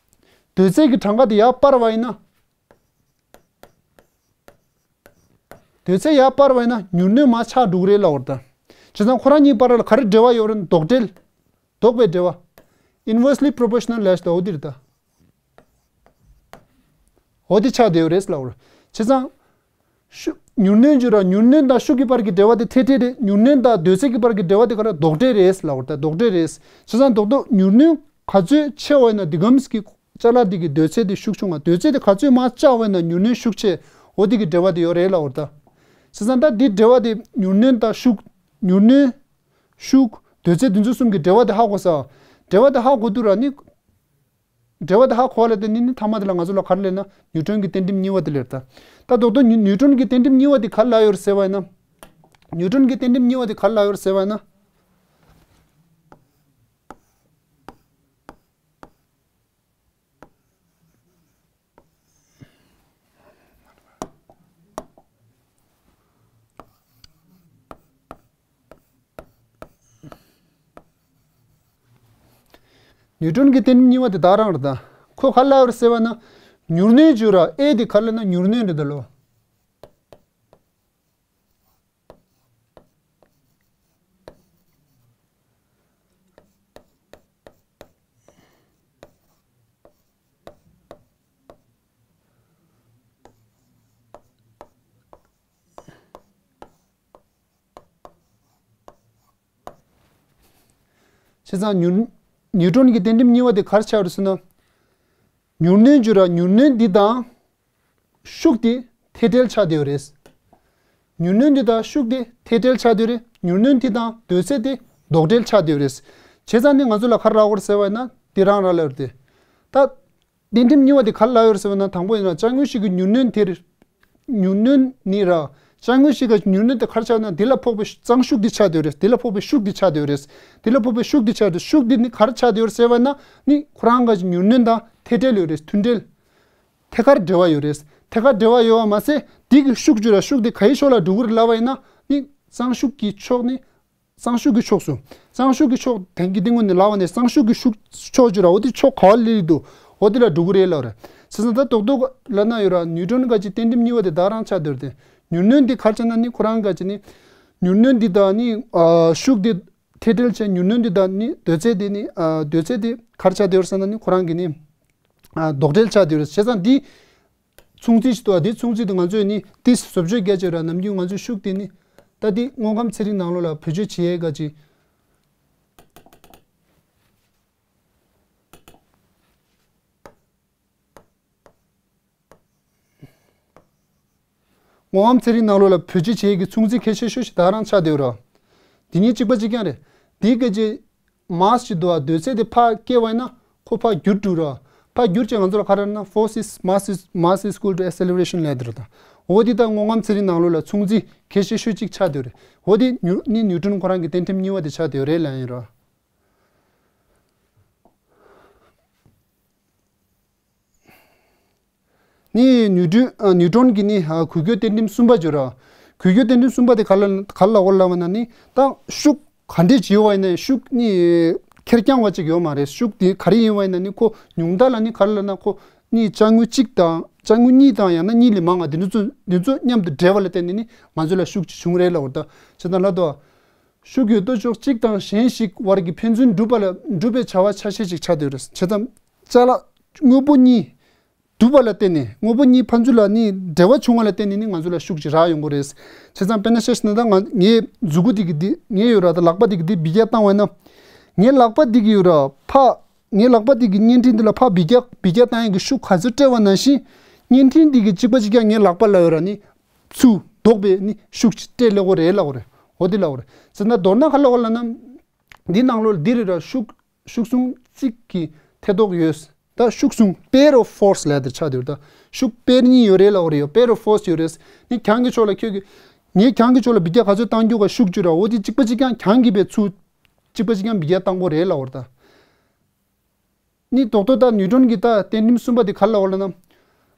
འདོད་ཚད་ཀྱི་གྲངས་ཀ་དེ་ཡར་སྤར་བ་ཡིན་ན། འདོད་ཚད་ཡར་སྤར་བ་ཡིན་ན་མྱུར་སྣོན་མར་ཆག་འགྲོ་གི་རེད་ལབ་རེད་ད། བྱས་ཙང་ཁོ་རང་གཉིས་བར་ལ་ག་རེ་འབྲེལ་བ་ཡོད་རེད། ལྡོག་འབྲེལ། ལྡོག་པའི་འབྲེལ་བ། Inversely proportional ལབ་ཡ་ཞིག་འདུག་འོ་དེ་རེད་ད། འོ་དེ་ཆགས་བསྡད་ཡོད་རེད་ལབ་རེད། བྱས་ཙང་། ཤུགས། མྱུར་སྣོན་བརྗོད་ར་མྱུར་སྣོན་དང་ཤུགས་ཀྱི་བར་གྱི་འབྲེལ་བ་དེ་ཐད་སྦྲེལ་རེད། མྱུར་སྣོན་དང་འདོད་ཚད་ཀྱི་བར་གྱི་འབྲེལ་བ་དེ་ག་རེ་ལྡོག་འབྲེལ་རེད་ལབ་རེད་ད། ལྡོག་འབྲེལ་རེད། བྱས་ཙང་རྡོག་རྡོག་མྱུར་སྣོན་ག་ཚོད་ཆེ་བ་ཡིན་ན་དེ་གམ་གྱི་ཅ་ལག་དེ་གི་འདོད་ཚད་དེ་ཤུགས་ཆུང་བ། འདོད་ཚད་དེ་ག་ཚོད་མར་བཅག་པ་ཡིན་ན་མྱུར་སྣོན་ཤུགས་ཆེ། འོ་དེ་གི་འབྲེལ་བ་དེ་ཡོད་རེད་ལབ་རེད་ད། བྱས་ཙང་ད་འདི་འབྲེལ་བ་དེ་མྱུར་སྣོན་དང་ཤུགས། མྱུར་སྣོན། ཤུགས། འདོད་ཚད་དེ་ཚོ་གསུམ་གྱི་འབྲེལ་བ་དེ་ཧ་གོ་ས། འབྲེལ་བ་དེ་ཧ་གོ་དུས་ར་ནི། འབྲེལ་བ་དེ་ཧ་གོ་བ་ལ་བརྟེན་ནས་ནི་མཐའ་མ་དེ་ལ་ང་ཚོ་ལ་ག་རེ་སླེབས་ན་ནིའུ་ཊོན་གྱི་གཏན་འབྲིམ་གཉིས་པ་དེ་སླེབས་ད། ད་རྡོག་རྡོག་ནིའུ་ནིའུ་ཊོན་གྱི་གཏན་འབྲིམ་གཉིས་པ་དེ་ག་རེ་ལབ་ཡོད་རེད་ཟེར་བ་ཡིན་ན། ནིའུ་ཊོན་གྱི་གཏན་འབྲིམ་གཉིས་པ་དེ་ག་རེ་ལབ་ཡོད་རེད་ཟེར་བ་ཡིན་ན། ནིའུ་ཊོན་གྱི་གཏན་འབྲིམ་གཉིས་པ་དེ་ད་རང་རེད་ད། ཁོ་ག་རེ་ལབ་ཡོད་རེད་ཟེར་བ་ན། མྱུར་སྣོན་བརྗོད་ར་ཨེ་དེ་ག་རེ་ལབ་ན་མྱུར་སྣོན་རེད་ད་ལོ། བྱས་ཙང་ནིའུ་ནིའུ་ཊོན་གྱི་གཏན་འབྲིམ་གཉིས་པ་དེ་ག་རེ་ཆགས་རེད་ཟེར་ན། མྱུར་སྣོན་བརྗོད་ར་མྱུར་སྣོན་འདི་དང་། ཤུགས་དེ་ཐད་སྦྲེལ་ཆགས་བསྡད་ཡོད་རེད། མྱུར་སྣོན་འདི་དང་ཤུགས་དེ་ཐད་སྦྲེལ་ཆགས་བསྡད་ཡོད་རེད། མྱུར་སྣོན་འདི་དང་འདོད་ཚད་དེ་ལྡོག་འབྲེལ་ཆགས་བསྡད་ཡོད་རེད། བྱས་ཙང་ནི་ང་ཚོ་ལ་ག་རེ་རག་གི་རེད་ཟེར་བ་ཡིན་ན་འདི་རང་རང་ལ་ཡོད་རེད་དེ། ད། གཏན་འབྲིམ་གཉིས་པ་དེ་ག་རེ་ལབ་ཡོད་རེད་ཟེར་བ་ན་དང་པོ་ཡིན་ན་ཅ་དངོས་ཤིག་གི་མྱུར་སྣོན་དེར། མྱུར་སྣོན་ནི་ར། ཅ་དངོས་ཤིག་གི་མྱུར་སྣོན་དེ་ག་རེ་ཆགས་ན་དེ་ལ་ཕོག་པའི་གཙང་ཤུགས་དེ་ཆགས་བསྡད་ཡོད་རེད། དེ་ལ་ཕོག་པའི་ཤུགས་དེ་ཆགས་བསྡད་ཡོད་རེད། དེ་ལ་ཕོག་པའི་ཤུགས་དེ་ཆགས་བསྡད་ཤུགས་དེ་ནི་ག་རེ་ཆགས་བསྡད་ཡོད་རེད་ཟེར་བ་ན་ནི་ཁོ་རང་གི་མྱུར་སྣོན་དང་ཐད་སྦྲེལ་ཡོད་རེད། མཐུན་སྦྲེལ། ཐད་ཀར་འབྲེལ་བ་ཡོད་རེད། ཐད་ཀར་འབྲེལ་བ་ཡོད་པ་མ་ཟད་དེ་གི་ཤུགས་བརྗོད་ར་ཤུགས་དེ་ག་ཡི་ཕྱོགས་ལ་འགྲོ་གི་རེད་ལབ་པ་ཡིན་ན་ནི་གཙང་ཤུགས་ཀྱི་ཕྱོགས་ནི། གཙང་ཤུགས་ཀྱི་ཕྱོགས་སུ། གཙང་ཤུགས་ཀྱི་ཕྱོགས་དེང་གི་སྟེང་ངོས་ནས་ལབ་པ་ནས་གཙང་ཤུགས་ཀྱི་ཤུགས་ཕྱོགས་བརྗོད་ར་འོ་དེ་ཕྱོགས་ག་བ་སླེབས་འདུག་འོ་དེ་ལ་འགྲོ་གི་རེད་ལབ་རེད། བྱས་ཙང་ད་རྡོག་རྡོག་ལབ་ན་ཡོད་ར་ནིའུ་ཊོན་ག་ཅིག་གཏན་འབྲིམ་གཉིས་པ་དེ་ད་རང་ཆགས་བསྡད་ཡོད་རེད་དེ། མྱུར་སྣོན་འདི་ག་རེ་ཆགས་ན་ནི་ཁོ་རང་ག་ཅིག་ནི། མྱུར་སྣོན་འདི་དང་ནི་ཨ་ཤུགས་འདི། ཐད་སྦྲེལ་བྱས་མྱུར་སྣོན་འདི་དང་ནི་འདོད་ཚད་དེ་ནི་ཨ་འདོད་ཚད་དེ་ག་རེ་ཆགས་བསྡད་ཡོད་རེད་ཟེར་ན་ནི་ཁོ་རང་གི་ནི་ཨ་ལྡོག་འབྲེལ་ཆགས་བསྡད་ཡོད་རེད། བྱས་ཙང་འདི་མཚུངས་ཚིག་ཅིག་འདུག་ཨ། འདི་མཚུངས་ཚིག་དེ་ང་ཚོས་ནི་ཏིས་བཟོ་བཅོས་རྒྱག་བྱས་ར་ནམ་རྒྱུན་ང་ཚོས་ཤུགས་དེ་ནི་ད་འདི་དངོས་ཁམས་ཚན་རིག་ནང་ལོགས་ལ་བེད་སྤྱོད་བྱེད་ཡས་ག་ཅིག་དངོས་ཁམས་ཚན་རིག་ནང་ལོགས་ལ་བེད་སྤྱོད་བྱེད་ཡས་ཀྱི་མཚུངས་ཚིག་གལ་ཆེ་ཤོས་ཤིག་ད་རང་ཆགས་བསྡད་ཡོད་ར། འདི་གཉིས་གཅིག་པ་གཅིག་རྐྱང་རེད། འདི་སྐད་ཅེས་མཱས་ཅིག་འདུག་ཨ། འདོད་ཚད་དེ་ཕར་སྐྱེལ་བ་ཡིན་ན་ཁོ་ཕར་འགྱུར་འགྲོ་ར། ཕར་འགྱུར་བྱས་ང་ཚོ་ལ་ག་རེ་ན་force is mass is mass is equal to acceleration ལབ་དེ་རེད་ད། འོ་འདི་ད་དངོས་ཁམས་ཚན་རིག་ནང་ལོགས་ལ་མཚུངས་ཚིག་གལ་ཆེ་ཤོས་གཅིག་ཆགས་བསྡད་ཡོད་རེད། འོ་འདི་ནིའུ་ནི་ནིའུ་ཊོན་ཁོ་རང་གི་གཏན་འབྲིམ་གཉིས་པ་དེ་ཆགས་བསྡད་ཡོད་རེད་ལབ་ཡིན་ར། ནི་ནིའུ་ཊོན་ཨ་ནིའུ་ཊོན་གྱི་ནི་ཨ་འགུལ་སྐྱོད་གཏན་འབྲིམ་གསུམ་པ་བརྗོད་ར། འགུལ་སྐྱོད་གཏན་འབྲིམ་གསུམ་པ་དེ་ག་ལ་ག་ལ་འོ་ལབ་པ་ན་ནི་ད་ཤུགས་ག་འདྲས་ཅིག་ཡོད་པ་ཡིན་ན་ཤུགས་ནི་ཁེར་རྐྱང་བ་ཅིག་ཡོད་མ་རེད། ཤུགས་དེ་ག་རེ་ཡིན་པ་ཡིན་ན་ནི་ཁོ་ཉུང་མཐའ་ལ་ནི་ག་རེ་ལབ་ན་ཁོ་ནི་ཅ་དངོས་གཅིག་དང་ཅ་དངོས་གཉིས་དང་ཡང་ན་གཉིས་ལས་མང་བ་དེ་འདི་ཚོ་འདི་ཚོ་མཉམ་དུ་འདྲེས་པ་ལ་བརྟེན་ནས་ནི་ང་ཚོ་ལ་ཤུགས་ཅིག་བྱུང་རེད་ལབ་པ་ད། བྱས་ཙང་ལབ་དོ། ཤུགས་ཀྱི་ལྟོ་ཕྱོགས་གཅིག་དང་གཞན་ཞིག་བར་གྱི་ཕན་ཚུན་སྒྲུབ་པ་ལ་སྒྲུབ་པའི་བྱ་བ་ཆ་ཤས་ཤིག་ཆགས་བསྡད་ཡོད་རེད། བྱས་ཙང་ཅ་ལག་དངོས་པོ་གཉིས་སྒྲུབ་པ་ལ་བརྟེན་ནས་དངོས་པོ་གཉིས་ཕན་ཚུན་ལ་ནི་འབྲེལ་བ་བྱུང་བ་ལ་བརྟེན་ནས་ནི་ང་ཚོ་ལ་ཤུགས་ཅིག་རག་ཡོང་གི་རེད། བྱས་ཙང་དཔེར་ན་ཆ་བཞག་ན་ད་ང་ངའི་མཛུ་གུ་དེ་གི་འདི་ངའི་ཡོད་ར་ད་ལག་པ་དེ་གི་འདི་འབུད་རྒྱག་བཏང་བ་ཡིན་ན། ངའི་ལག་པ་དེ་གི་ཡོད་ར་ཕ། ངའི་ལག་པ་དེ་གི་བརྙན་འཕྲིན་འདི་ལ་ཕར་འབུད་རྒྱག་འབུད་རྒྱག་བཏང་ཡག་གི་ཤུགས་ག་ཚོད་སྤྲད་པ་ནང་བཞིན། བརྙན་འཕྲིན་འདི་གི་གཅིག་པ་གཅིག་རྐྱང་ངའི་ལག་པ་ལ་ཡོད་ར་ནི། ཚུར་ལྡོག་པའི་ནི་ཤུགས་ཅིག་སྤྲད་ལེ་གོ་རེད་ལབ་གོ་རེད། འོ་དེ་ལབ་གོ་རེད། ཟེར་ན་མདོར་ན་ག་ལབ་གོ་ལབ་ན། འདི་ནང་ལོགས་འདི་རེད་ར་ཤུགས་ཤུགས་མཚུངས་ཚིག་གི་ ཐེ་གཏོགས་ཡོད། ད་ཤུགས་ཟུང་pair of force ལབ་དེ་ཆགས་འདུག་ད་ཤུགས་pair གཉིས་ཡོད་རེད་ལབ་པ་རེད་ཡོད། pair of force ཡོད་རེད། ནི་གྱང་གི་ཕྱོགས་ལ་ཁྱོད་ཀྱི་ངས་གྱང་གི་ཕྱོགས་ལ་འབུད་རྒྱག་ག་ཚོད་བཏང་རྒྱུ་ག་ཤུགས་བཅུ་ར་འོ་དེ་གཅིག་པ་གཅིག་རྐྱང་གྱང་གི་བའི་ཚུར་གཅིག་པ་གཅིག་རྐྱང་འབུད་རྒྱག་བཏང་དགོས་རེད་ལབ་པ་རེད་ད། ནི་རྡོག་རྡོག་ད་ནིའུ་ཊོན་གྱི་ད་གཏན་རིམ་གསུམ་པ་དེ་ག་རེ་ལབ་པ་ལབ་ན།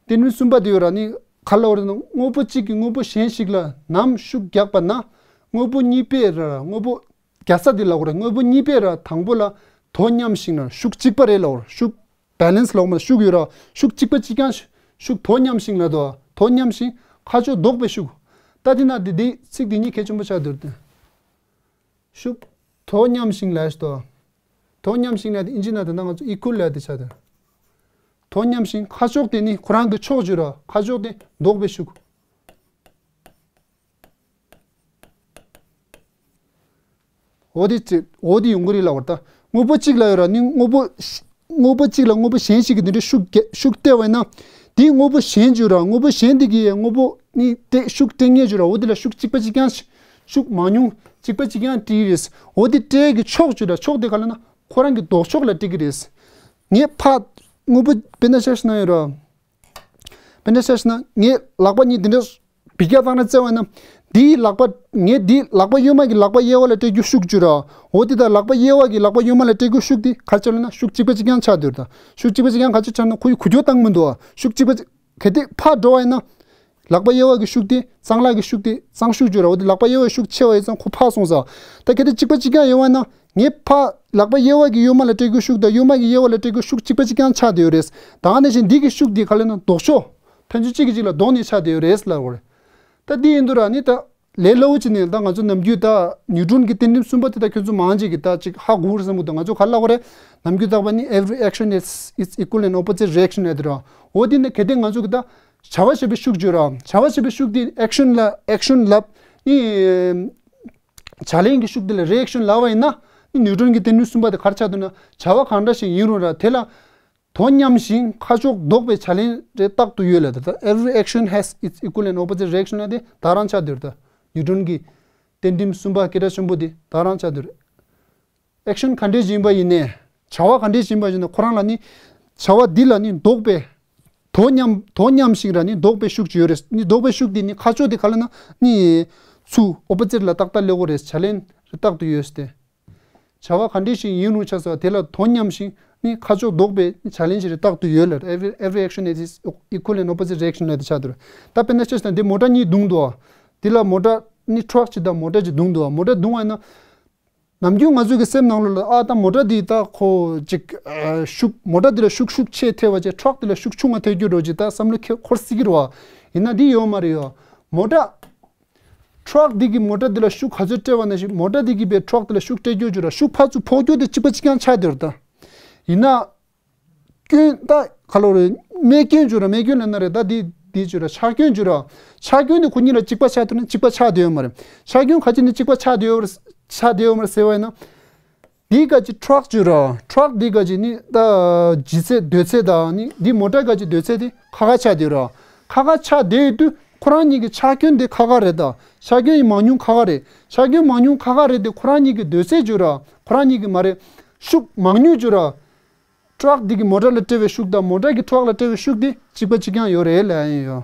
གཏན་རིམ་གསུམ་པ་དེ་ཡོད་ར་ནི་ག་རེ་ལབ་པ་ལབ་ན་དངོས་པོ་གཅིག་གིས་དངོས་པོ་གཞན་ཞིག་ལ་ནམ་ཤུགས་རྒྱག་པ་ན། དངོས་པོ་གཉིས་པས་ར་དངོས་པོ་རྒྱག་ས་དེ་ལབ་དགོས་རེད། དངོས་པོ་གཉིས་པས་ར་དང་པོ་ལ་དོ་མཉམ་ཞིང་ན་ཤུགས་གཅིག་པ་རེད་ལབ་དགོས་རེད། ཤུགས་balance ལབ་མ་ཤུགས་ཡོད་ར་ཤུགས་གཅིག་པ་གཅིག་རྐྱང་ཤུགས་དོ་མཉམ་ཞིང་ལ་དོ་དོ་མཉམ་ཞིང་ཁ་ཕྱོགས་ལྡོག་པའི་ཤུགས། ད་དེ་ན་དེ་དེ་ཚིག་དེ་གཉིས་གལ་ཆེན་པོ་ཆགས་འདུག་སྟེ། ཤུགས་དོ་མཉམ་ཞིང་ལ་ཞིག་དོ། དོ་མཉམ་ཞིང་ལ་དེ་ཨིན་ཇི་ན་དེ་ན་ང་ཚོ་equal ལ་དེ་ཆགས་འདུག་དོ་མཉམ་ཞིང་ཁ་ཕྱོགས་དེ་ནི་ཁོ་རང་གི་ཕྱོགས་བརྗོད་ར་ཁ་ཕྱོགས་དེ་ལྡོག་པའི་ཤུགས། འོ་དེ་ཅི་འོ་དེ་ཡོང་གི་རེད་ལབ་པ་ད། དངོས་པོ་གཅིག་ལ་ཡོད་ར་ནི་དངོས་པོ་ཤ་དངོས་པོ་གཅིག་ལ་དངོས་པོ་གཞན་ཞིག་གི་དེ་འདྲའི་ཤུགས་རྒྱ་ཤུགས་སྟེར་བ་ཡིན་ན། དེའི་དངོས་པོ་གཞན་བརྗོད་ར་དངོས་པོ་གཞན་དེ་གི་དངོས་པོ་ནི་སྟེ་ཤུགས་སྟེར་མཁན་བརྗོད་ར་འོ་དེ་ལ་ཤུགས་གཅིག་པ་གཅིག་རྐྱང་ཤུགས་མང་ཉུང་གཅིག་པ་གཅིག་རྐྱང་སྤྲད་ཀྱི་རེད། འོ་དེ་སྤྲད་ཀྱི་ཕྱོགས་བརྗོད་ར་ཕྱོགས་དེ་ག་ལ་ན་ཁོ་རང་གི་ལྡོག་ཕྱོགས་ལ་སྤྲད་ཀྱི་རེད། ངས་ཕ་དངོས་པོ་དཔེར་ན་ཆ་བཞག་ན་ཡོད་ར། དཔེར་ན་ཆ་བཞག་ན་ངས་ལག་པ་གཉིས་འདི་འདྲ་འབུད་རྒྱག་བཏང་ན་བཙལ་བ་ན། འདིའི་ལག་པ་ངས་འདིའི་ལག་པ་གཡོན་མ་གི་ལག་པ་གཡས་པ་ལ་སྤྲད་རྒྱུ་ཤུགས་བརྗོད་ར། འོ་དེ་དང་ལག་པ་གཡས་པ་གི་ལག་པ་གཡོན་མ་ལ་སྤྲད་རྒྱུ་ཤུགས་དེ་ག་ཚོད་ལབ་ན་ཤུགས་གཅིག་པ་གཅིག་རྐྱང་ཆགས་འདུག་ད། ཤུགས་གཅིག་པ་གཅིག་རྐྱང་ག་ཚོད་ཆགས་ན་ཁོ་ཡི་འགུལ་སྐྱོད་བཏང་མི་འདུག་ཨ། ཤུགས་གཅིག་པ་གཅིག་གལ་ཏེ་ཕར་འགྲོ་བ་ཡིན་ན། ལག་པ་གཡས་པ་གི་ཤུགས་དེ་གཙང་ལག་གི་ཤུགས་དེ་གཙང་ཤུགས་བརྗོད་ར་འོ་དེ་ལག་པ་གཡས་པའི་ཤུགས་ཆེ་བ་ཡིན་ཙང་ཁོ་ཕར་སོང་ས། ད་གལ་ཏེ་གཅིག་པ་གཅིག་རྐྱང་ཡོད་པ་ན། ངས་ཕ་ལག་པ་གཡས་པ་གི་གཡོན་མ་ལ་སྤྲད་རྒྱུ་ཤུགས་དང་གཡོན་མ་གི་གཡས་པ་ལ་སྤྲད་རྒྱུ་ཤུགས་གཅིག་པ་གཅིག་རྐྱང་ཆགས་བསྡད་ཡོད་རེད། ད་ནང་བཞིན་འདི་གི་ཤུགས་འདི་ག་ལ་ན་ལྡོག་ཕྱོགས། ཕན་ཚུན་གཅིག་གིས་གཅིག་ལ་ལྡོག་ནས་ཆགས་བསྡད་ཡོད་རེད་ལབ་དགོས་རེད། ད་འདི་ཡིན་དུས་ར་ནི་ད་ལས་སླ་བོ་ཅིག་ནས་ད་ང་ཚོ་ནམ་རྒྱུན་ད་ནིའུ་ཊོན་གྱི་གཏན་རིམ་གསུམ་པ་དེ་ད་ཁྱོད་ཚོ་མང་ཆེ་གིས་ད་ཅིག་ཧ་གོ་གི་རེད་བསམ་གི་འདུག་ང་ཚོ་ག་ལབ་དགོས་རེད། ནམ་རྒྱུན་ད་བ་ནི་every action is is equal and opposite reaction ལབ་དུས་ར། འོ་དེ་ནི་གལ་ཏེ་ང་ཚོ་གི་ད་བྱ་བ་བྱེད་པའི་ཤུགས་བརྗོད་ར། བྱ་བ་བྱེད་པའི་ཤུགས་དེ་action ལ་action ལབ་ནི། བྱ་ལན་གྱི་ཤུགས་དེ་ལ་རི་ཨེག་ཤན་ལབ་པ་ཡིན་ན། ནིའུ་ཊོན་གྱི་གཏན་རིམ་གསུམ་པ་དེ་ག་རེ་ཆགས་འདུག་ན། བྱ་བ་གང་འདྲ་ཞིག་ཡིན་རུང་ར་དེ་ལ་དོ་མཉམ་ཞིང་ཁ་ཕྱོགས་ལྡོག་པའི་བྱ་ལན་རེ་རྟག་ཏུ་ཡོད་ལབ་ད། Every action has its equal and opposite reaction ལབ་དེ་ད་རང་ཆགས་འདུག་ད། ནིའུ་ཊོན་གྱི་གཏན་རིམ་གསུམ་པ་སྐད་གྲགས་ཆེན་པོ་དེ་ད་རང་ཆགས་འདུག་ཨེག་ཤན་ག་འདྲས་ཡིན་པ་ཡིན་ནའི། བྱ་བ་ག་འདྲས་ཡིན་པ་ཡིན་ན་ཁོ་རང་ལ་ནི། བྱ་བ་འདི་ལ་ནི་ལྡོག་པའི། དོ་མཉམ་དོ་མཉམ་ཞིག་ར་ནི་ལྡོག་པའི་ཤུགས་ཅིག་ཡོད་རེད། ནི་ལྡོག་པའི་ཤུགས་འདི་ནི་ཁ་ཕྱོགས་དེ་ག་ལ་ན་ནི། ཚུར་ཨོ་པོ་ཛིཊ་ལ་ཏག་ཏག་སླེབས་ཀྱི་རེད། བྱ་ལན་རེ་རྟག་ཏུ་ཡོད་སྟེ། བྱ་བ་ག་འདྲས་ཞིག་ཡིན་རུང་ཆ་ས་དེ་ལ་དོ་མཉམ་ཞིང་ནི་ཁ་ཕྱོགས་ལྡོག་པའི་བྱ་ལན་ཞིག་རེ་རྟག་ཏུ་ཡོད་ལ། Every every action is equal and opposite reaction ལ་དེ་ཆགས་འདུག་ད་དཔེར་ན་ཆ་བཞག་ན་འདི་མོ་ཊ་གཉིས་བརྡུངས་འདུག་ཨ། འདི་ལ་མོ་ཊ་ནི་ཊྲག་ཅིག་དང་མོ་ཊ་ཅིག་བརྡུངས་འདུག་ཨ། མོ་ཊ་བརྡུངས་པ་ཡིན་ན། ནམ་རྒྱུན་ང་ཚོའི་གི་སེམས་ནང་ལོགས་ལ་ཨ་ད་མོ་ཊ་འདི་ད་ཁོ་ཅིག་ཨ་ཤུགས་མོ་ཊ་འདི་ལ་ཤུགས་ཤུགས་ཆེ་ཐེབས་པ་བྱས་ཊྲག་འདི་ལ་ཤུགས་ཆུང་བ་ཐེབས་རྒྱུ་འགྲོ་ཅིག་ད་བསམ་བློ་ཁེ་འཁོར་སྲིད་ཀྱི་རེད་བ། ཡིན་ན་འདི་ཡོད་མ་རེད་ཡོ། མོ་ཊ་ཊྲག་འདི་གི་མོ་ཊ་འདི་ལ་ཤུགས་ག་ཚོད་སྤྲད་པ་ནང་བཞིན་མོ་ཊ་འདི་གི་བའི་ཊྲག་འདི་ལ་ཤུགས་སྤྲད་རྒྱུ་བྱུ་ར་ཤུགས་ཕར་ཚུར་ཕོག་རྒྱུ་དེ་གཅིག་པ་གཅིག་རྐྱང་ཆགས་བསྡད་རེད་ད། ཡིན་ན། སྐྱོན་ད་ག་ལོ་རེད། རྨས་སྐྱོན་བྱུ་ར་རྨས་སྐྱོན་ལབ་ན་རེད་ད་འདི་འདི་བྱུ་ར་ཆག་སྐྱོན་བྱུ་ར། ཆག་སྐྱོན་དེ་ཁོ་གཉིས་ལ་གཅིག་པ་ཆགས་ཐུབ་ན་གཅིག་པ་ཆགས་བསྡད་ཡོད་མ་རེད། ཆག་སྐྱོན་ག་ཅི་ནས་གཅིག་པ་ཆགས་བསྡད་ཡོད་མ་རེད་ཆགས་བསྡད་ཡོད་མ་རེད་ཟེར་བ་ཡིན་ན། འདི་ག་ཅི་ཊྲག་བྱུ་ར་ཊྲག་འདི་ག་ཅི་ནི་ད་ལྗིད་ཚད་སྡོད་ཚད་དང་ནི་འདི་མོ་ཊ་ག་ཅི་སྡོད་ཚད་དེ་ཁ་ཁ་ཆགས་བསྡད་ཡོད་ར། ཁ་ཁ་ཆགས་བསྡད་ཡོད་དུས་ཁོ་རང་གཉིས་ཀྱི་ཆག་སྐྱོན་དེ་ཁ་ཁ་རེད་ད། ཆག་སྐྱོན་ཡི་མང་ཉུང་ཁ་ཁ་རེད། ཆག་སྐྱོན་མང་ཉུང་ཁ་ཁ་རེད་དེ་ཁོ་རང་གཉིས་ཀྱི་སྡོད་ཚད་བྱུ་ར་ཁོ་རང་གཉིས་ཀྱི་མ་རེད། ཤུགས་མང་ཉུང་བྱུ་ར། ཊྲག་འདི་གི་མོ་ཊ་ལ་སྤྲད་པའི་ཤུགས་དང་མོ་ཊ་གི་ཊྲག་ལ་སྤྲད་པའི་ཤུགས་དེ་གཅིག་པ་གཅིག་རྐྱང་ཡོད་རེད་ལབ་ཡིན་ཡོད།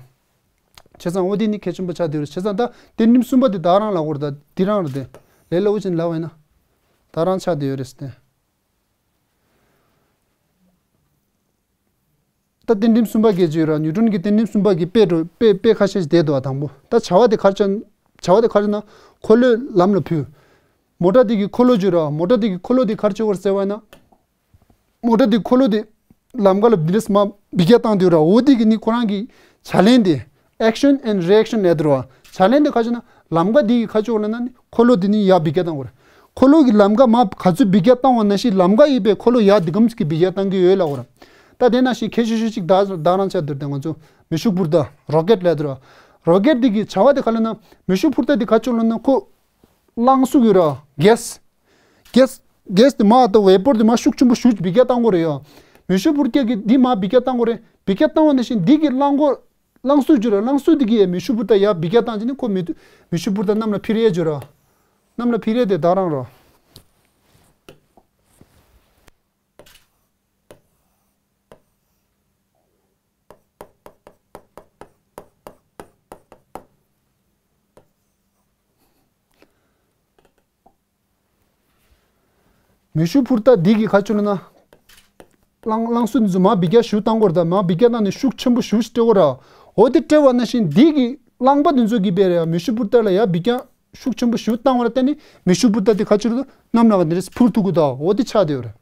བྱས་ཙང་འོ་དེ་ནི་གལ་ཆེན་པོ་ཆགས་བསྡད་ཡོད་རེད། བྱས་ཙང་ད་གཏན་རིམ་གསུམ་པ་དེ་ད་རང་ལ་འོར་ད་འདི་རང་རེད་དེ། ལས་སླ་བོ་ཅན་ལབ་པ་ཡིན་ན། ད་རང་ཆགས་བསྡད་ཡོད་རེད་ཟེར་ཏེ། ད་གཏན་རིམ་གསུམ་པ་གལ་ཆེ་ཡོད་ར་ནིའུ་ཊོན་གྱི་གཏན་རིམ་གསུམ་པ་གི་དཔེ་འགྲོ་དཔེ་དཔེ་ཁ་ཤས་ཤིག་བསྡད་འདུག་བ་དང་པོ་ད་བྱ་བ་དེ་ག་རེ་བྱ་བྱ་བ་དེ་ག་རེ་ན་འཁོར་ལོའི་ལམ་ལ་ཕུལ། མོ་ཊ་དེ་གི་འཁོར་ལོ་བྱུ་ར་མོ་ཊ་དེ་གི་འཁོར་ལོ་དེ་ག་རེ་བྱེད་དགོས་རེད་ཟེར་བ་ཡིན་ན། མོ་ཊ་དེ་འཁོར་ལོ་དེ་ལམ་ཁ་ལ་འདི་འདྲས་མ་འབུད་རྒྱག་བཏང་དུས་ར་འོ་དེ་གི་ནི་ཁོ་རང་གི་བྱ་ལན་དེ་action and reaction ལབ་དུས་ར་བྱ་ལན་དེ་ག་ཅི་ན་ལམ་ཁ་དེ་གི་ཁ་ཕྱོགས་ལ་ན་ནི་འཁོར་ལོ་དེ་ནི་ཡར་འབུད་རྒྱག་བཏང་དགོས་རེད། འཁོར་ལོ་གི་ལམ་ཁ་མ་ག་ཚོད་འབུད་རྒྱག་བཏང་བ་ན་ཞིག་ལམ་ཁ་ཡིན་པའི་འཁོར་ལོ་ཡར་འདི་གམ་གི་འབུད་རྒྱག་བཏང་གི་ཡོད་ལབ་དགོས་ར། ད་དེ་ན་ཞིག་ཁྱད་ཆོས་ཤིག་ད་ད་རང་ཆ་དུར་དེ་ང་ཚོ་མེ་ཤུགས་འཕུར་མདའ་རོ་ཀེཊ་ལབ་དུས་ར་རོ་ཀེཊ་དེ་གི་བྱ་བ་དེ་ག་ལ་ན་མེ་ཤུགས་འཕུར་མདའ་དེ་ག་ཕྱོགས་ལ་ན་ཁོ་རླངས་གཟུགས་ཡོད་ར་གེ་སི། གེ་སི་གེ་སི་དེ་མ་ད་ཝེ་པོར་དེ་མ་ཤུགས་ཆེན་པོ་ཞུ་འབུད་རྒྱག་བཏང་དགོས་རེད་ཡ། མེ་ཤུགས་འཕུར་མདའ་གི་འདི་མ་འབུད་རྒྱག་བཏང་དགོས་རེད། འབུད་རྒྱག་བཏང་བ་ནང་བཞིན་འདི་གི་རླངས་འཁོར་རླངས་གཟུགས་བྱུ་ར་རླངས་གཟུགས་དེ་གི་ཡ་མེ་ཤུགས་འཕུར་མདའ་ཡ་འབུད་རྒྱག་བཏང་བྱས་ནི་ཁོ་མེ་མེ་ཤུགས་འཕུར་མདའ་གནམ་ལ་འཕུར་ཡས་བྱུ་ར། གནམ་ལ་འཕུར་ཡས་དེ་ད་རང་ར། མེ་ཤུགས་འཕུར་རྟ་འདི་གི་ཁ་ཆུ་ལ་ན། རླངས་རླངས་གསོལ་འདི་ཚོ་མར་འབིག་རྒྱག་ཞུ་བཏང་དགོས་རེད། ད་མར་འབིག་རྒྱག་བཏང་ནས་ཤུགས་ཆེན་པོ་ཞུ་སྤྲད་དགོས་ར། འོ་དེ་སྤྲད་པ་ནང་བཞིན་འདི་གི་རླངས་པ་འདི་ཚོ་གི་བས་རེད་ཡ། མེ་ཤུགས་འཕུར་རྟ་ལ་ཡར་འབིག་རྒྱག་ཤུགས་ཆེན་པོ་ཞུ་བཏང་བ་ལ་བརྟེན་ནས་མེ་ཤུགས་འཕུར་རྟ་དེ་ཁ་ཆུ་ལ་གནམ་ལ་འདི་འདྲས་འཕུར་ཐུབ་ཀྱི་འདུག་འོ་དེ་ཆགས་བསྡད་ཡོད་རེད།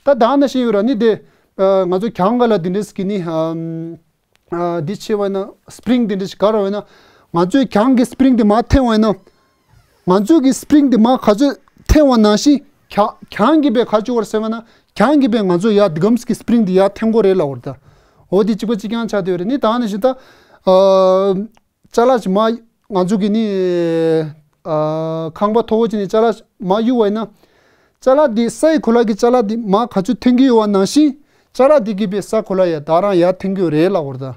ད་ད་ནང་བཞིན་ཡོད་ར་ནི་དེ། ཨ། ང་ཚོ་གྱང་སྒང་ལ་འདི་འདྲས་ཀྱི་ནི། ཨམ། ཨ། འདི་ཆེ་བ་ན་སི་པི་རིང་འདི་འདྲས་ཞིག་ག་ར་བས་ན། ང་ཚོའི་གྱང་གི་སི་པི་རིང་འདི་མར་འཐེན་བ་ཡིན་ན། ང་ཚོའི་གི་སི་པི་རིང་འདི་མར་ག་ཚོད་འཐེན་བ་ནང་བཞིན་གྱང་གྱང་གི་བས་ག་ཚོད་བར་ཟེར་བ་ན། གྱང་གི་བས་ང་ཚོ་ཡར་འདི་གམ་གི་སི་པི་རིང་འདི་ཡར་འཐེན་དགོས་རེད་ལབ་པ་རེད་ད། འོ་འདི་གཅིག་པ་གཅིག་རྐྱང་ཆགས་བསྡད་ཡོད་རེད། ནི་ད་ནང་བཞིན་ད། ཨ། ཅ་ལག་ཅིག་མར་ང་ཚོ་གི་ནི། ཨ། ཁང་པ་མཐོ་བོ་ཅིག་ནས་ཅ་ལག་མར་གཡུག་པ་ཡིན་ན། ཅ་ལག་འདི་སའི་གོ་ལ་གི་ཅ་ལག་འདི་མར་ག་ཚོད་འཐེན་གྱི་ཡོད་པ་ནང་བཞིན། ཅ་ལག་འདི་གི་བས་ས་གོ་ལ་ཡ་ད་རང་ཡར་འཐེན་གྱི་ཡོད་རེད་ལབ་པ་རེད་ད།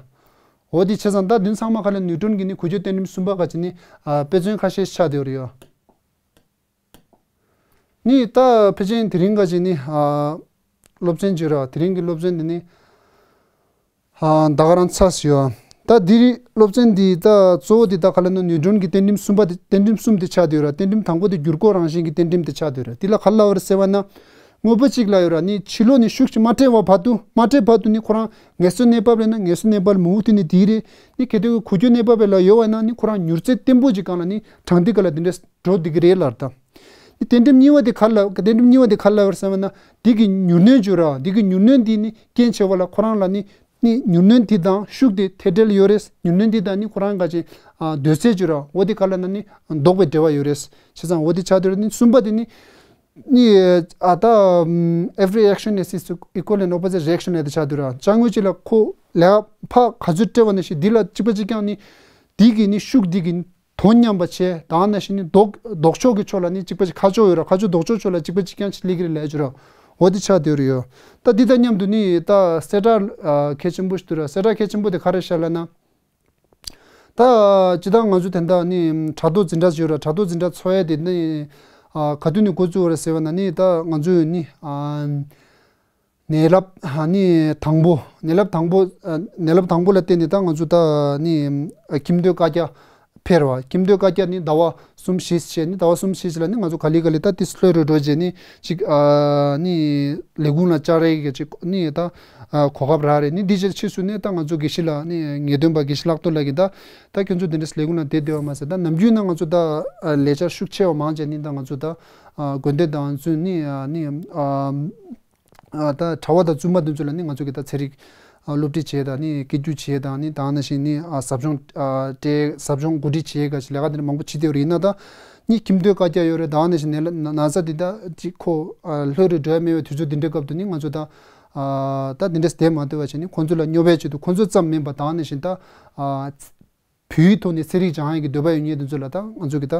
འོ་དེ་བྱས་ཙང་ད་འདི་ཚང་མ་ག་ལ་ནིའུ་ཊོན་གྱི་ནི་འགུལ་སྐྱོད་གཏན་རིམ་གསུམ་པ་ག་ཅིག་ནི། ཨ། དཔེ་མཚོན་ཁ་ཤས་ཆགས་བསྡད་ཡོད་རེད་ཡ། ནི་ད་ཕལ་ཆེར་དེ་རིང་ག་ཅིག་ནི། ཨ། སློབ་ཚན་བརྗོད་ར། དེ་རིང་གི་སློབ་ཚན་འདི་ནི། ཨ། ད་ག་རང་ཚར་སོང་ཡ། ད་འདི་རིང་སློབ་ཚན་འདི་ད་གཙོ་བོ་འདི་ད་ག་ལ་ན་ནིའུ་ཊོན་གྱི་གཏན་རིམ་གསུམ་པ་དེ། གཏན་རིམ་གསུམ་དེ་ཆགས་བསྡད་ཡོད་ར། གཏན་རིམ་དང་པོ་དེ་བསྒྱུར་བཀོད་རང་བཞིན་གྱི་གཏན་རིམ་དེ་ཆགས་བསྡད་ཡོད་ར། འདི་ལ་ག་ལབ་པ་རེད་ཟེར་བ་ན། དངོས་པོ་གཅིག་ལ་ཡོད་ར་ནི་ཕྱི་ལོགས་ནས་ཤུགས་ཅིག་མ་སྤྲད་པ་བར་དུ། མ་སྤྲད་བར་དུ་ནི་ཁོ་རང་ངལ་གསོ་གནས་བབ་ལ་ན་ངལ་གསོ་གནས་བབ་ལ་མུ་མཐུད་ནས་དེ་རེད། ནི་གལ་ཏེ་འགུལ་སྐྱོད་གནས་བབ་ལ་ཡོད་པ་ན་ནི་ཁོ་རང་མྱུར་ཚད་བརྟན་པོ་ཅིག་སྒང་ལ་ནི་དྲང་ཐིག་ག་ལ་དེ་འདྲས་འགྲོ་བསྡད་ཀྱི་རེད་ལབ་རེད་ད། ནི་གཏན་འབྲེལ་གཉིས་པ་དེ་ག་ལ། གཏན་འབྲེལ་གཉིས་པ་དེ་ག་ལ་ཡོད་ཟེར་བ་ན། འདི་གི་མྱུར་སྣོན་བརྗོད་ར། འདི་གི་མྱུར་སྣོན་འདི་ནི་རྐྱེན་བྱས་པ་ལ་ཁོ་རང་ལ་ནི། ནི་མྱུར་སྣོན་འདི་དང་ཤུགས་དེ་ཐད་འབྲེལ་ཡོད་རེད། མྱུར་སྣོན་འདི་དང་ནི་ཁོ་རང་ག་ཅིག་ཨ། སྡོད་ཚད་བརྗོད་ར། འོ་དེ་ག་ལ་ན་ནི་ལྡོག་པའི་འབྲེལ་བ་ཡོད་རེད། བྱས་ཙང་འོ་དེ་ཆགས་བསྡད་ར། ནི་གསུམ་པ་དེ་ནི། ནི། ཨ། ད་ཨམ། every action has its equal and opposite reaction ལབ་དེ་ཆགས་བསྡད་ར། ཅ་དངོས་གཅིག་ལ་ཁོ་ལས་ཕར་ག་ཚོད་སྤྲད་པ་ནང་བཞིན་འདི་ལ་གཅིག་པ་གཅིག་རྐྱང་ནི། འདི་གི་ནི་ཤུགས་འདི་གི་དོ་མཉམ་པ་བྱས། ད་ནང་བཞིན་ནི་ལྡོག་ལྡོག་ཕྱོགས་ཀྱི་ཕྱོགས་ལ་ནི་གཅིག་པ་གཅིག་ཁ་ཕྱོགས་ཡོད་ར། ཁ་ཕྱོགས་ལྡོག་ཕྱོགས་ཕྱོགས་ལ་གཅིག་པ་གཅིག་རྐྱང་ཅིག་སླེབས་ཀྱི་རེད་ལབ་ཡ་བྱས་ར། འོ་དེ་ཆགས་བསྡད་ཡོད་རེད་ཡོ། ད་འདི་དང་མཉམ་དུ་ནི་ད་གསལ་བསྒྲགས་ཨ། གལ་ཆེན་པོ་ཞིག་འདུག་ར། གསལ་བསྒྲགས་གལ་ཆེན་པོ་དེ་ག་རེ་ཤག་ལབ་ན། ད་སྤྱིར་བཏང་ང་ཚོ་དེ་འདྲ་ནི་དྲ་ཐོག་འཛིན་གྲྭ་ཡོད་ར། དྲ་ཐོག་འཛིན་གྲྭ་འཚོགས་ཡ་དེ་ནི་ཨ། ག་དུས་ནས་འགོ་བཙུགས་པ་རེད་ཟེར་བ་ན་ནི། ད་ང་ཚོས་ནི་ཨ། ནད་རླབས་ཨ། ནི་དང་པོ། ནད་རླབས་དང་པོ་ཨ། ནད་རླབས་དང་པོ་ལ་བརྟེན་ནས་ད་ང་ཚོ་ད་ནི་ཨ། ཁྱིམ་སྡོད་བཀའ་རྒྱ་ཕེབས་པ། ཁྱིམ་སྡོད་བཀའ་རྒྱ་ནི་ཟླ་བ་གསུམ་བཞི་བྱས། ནི་ཟླ་བ་གསུམ་བཞི་ཅིག་ལ་ནི་ང་ཚོ་ག་ལེ་ག་ལེ་ད་ཏིས་ལྷོད་རུ་འགྲོ་བྱས་ནི་ཅིག་ཨ། ནི་ལས་ཁུངས་ལ་བཅར་ཡས་ཀྱི་ཅིག་ནི་ད་ཨ། གོ་སྐབས་རག་རེད། ནི་འདི་ཕྱིས་སུ་ནི་ད་ང་ཚོ་དགེ་བཤེས་ལགས་ནི་ངེས་སྟོན་པ་དགེ་བཤེས་ལྷག་རྡོར་ལགས་ཀྱིས་ད་ད་ཁྱོད་ཚོ་འདི་འདྲ་ལས་ཁུངས་ལ་བསྡད་བསྡད་པ་མ་ཟད། ད་ནམ་རྒྱུན་ན་ང་ཚོ་ད་ཨ། ལས་འཆར་ཤུགས་ཆེ་བ་མང་བྱས་ནི་ད་ང་ཚོ་ད་ཨ། དགོན་སྡེ་དང་ཚུན་ནི་ཨ། ནི་ཨ། ཨ། ད་གྲྭ་པ་དང་བཙུན་མ་དེ་ཚོ་ལ་ནི་ང་ཚོ་གི་ད་ཚན་རིག་ཨ། སློབ་ཁྲིད་བྱེད་དང་ནི་སྐད་སྒྱུར་བྱེད་དང་ནི། ད་ནང་བཞིན་ནི་ཨ། ཟབ་སྦྱོང་ཨ། སྤྲད། ཟབ་སྦྱོང་གོ་སྒྲིག་བྱེད་ག་ཅིག་ལས་ཀ་དེ་འདྲ་མང་པོ་བྱེད་བསྡད་ཡོད་རེད། ཡིན་ན་ད་ནི་ཁྱིམ་སྡོད་བཀའ་རྒྱ་ཡོད་རེད། ད་ནང་བཞིན་ནད་ལ་ན་ན་ཚ་དེ་ད་ཅིག་ཁོ་ཨ། ལྷོད་རུ་འགྲོ་ཡ་མེད་པའི་དུས་ཚོད་དེ་འདྲའི་སྐབས་དུ་ནི་ང་ཚོ་ད་ཨ། ད་དེ་འདྲ་བསྡད་མ་སྡོད་པ་བྱས་ནི་ཁོང་ཚོ་ལ་སྨྱོ་བའི་ཆེད་དུ་ཁོང་ཚོ་ཙམ་མིན་པ། ད་ནང་བཞིན་ད་ཨ། བོད་ཡིག་ཐོག་ནས་ཚན་རིག་སྦྱང་ཡག་གི་འདོད་པ་ཡོད་མཁན་དེ་ཚོ་ལ་ད་ང་ཚོ་གི་ད་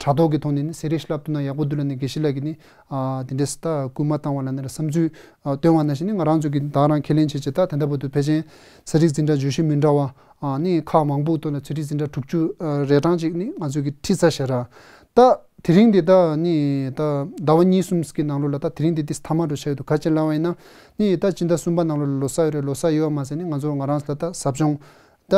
དྲ་ཐོག་གི་ཐོག་ནས་ནི་ཚན་རིག་བསླབ་ཐུབ་ན་ཡག་པོ་འདུག་ལབ་ནས་དགེ་བཤེས་ལགས་ཀྱིས་ནི་ཨ། དེ་འདྲས་ད་སྐུལ་མ་བཏང་བ་ལབ་ནས་བསམ་ཚུལ་ཨ། བཏོན་པ་ནང་བཞིན་ནི་ང་རང་ཚོ་གི་ད་རང་ཁས་ལེན་བྱས་བྱས། ད་ད་ལྟ་བར་དུ་ཕལ་ཆེར་ཚན་རིག་འཛིན་གྲྭ་བརྗོད་གཞི་མི་འདྲ་བ་ཨ། ནི་ཁག་མང་པོ་ཐོག་ལ་ཚན་རིག་འཛིན་གྲྭ་དྲུག་ཅུ་ཨ། རེ་གྲངས་ཅིག་ནི་ང་ཚོ་གི་ཁྲིད་ཚར་བཞག་ར། ད་དེ་རིང་འདི་ད་ནི་ད་ཟླ་བ་གཉིས་གསུམ་གྱི་ནང་ལོགས་ལ་ད་དེ་རིང་འདི་ཏིས་མཐའ་མ་འགྲོ་བཞག་ཡོད་འདུག་ག་ཅི་ལབ་པ་ཡིན་ན་ནི་ད་སྤྱི་ཟླ་གསུམ་པ་ནང་ལོགས་ལ་ལོ་གསར་ཡོད་རེད། ལོ་གསར་ཡོད་པ་མ་ཟད་ནི་ང་ཚོ་ང་རང་ཚོ་ལ་ད་ཟབ་སྦྱོང་ད་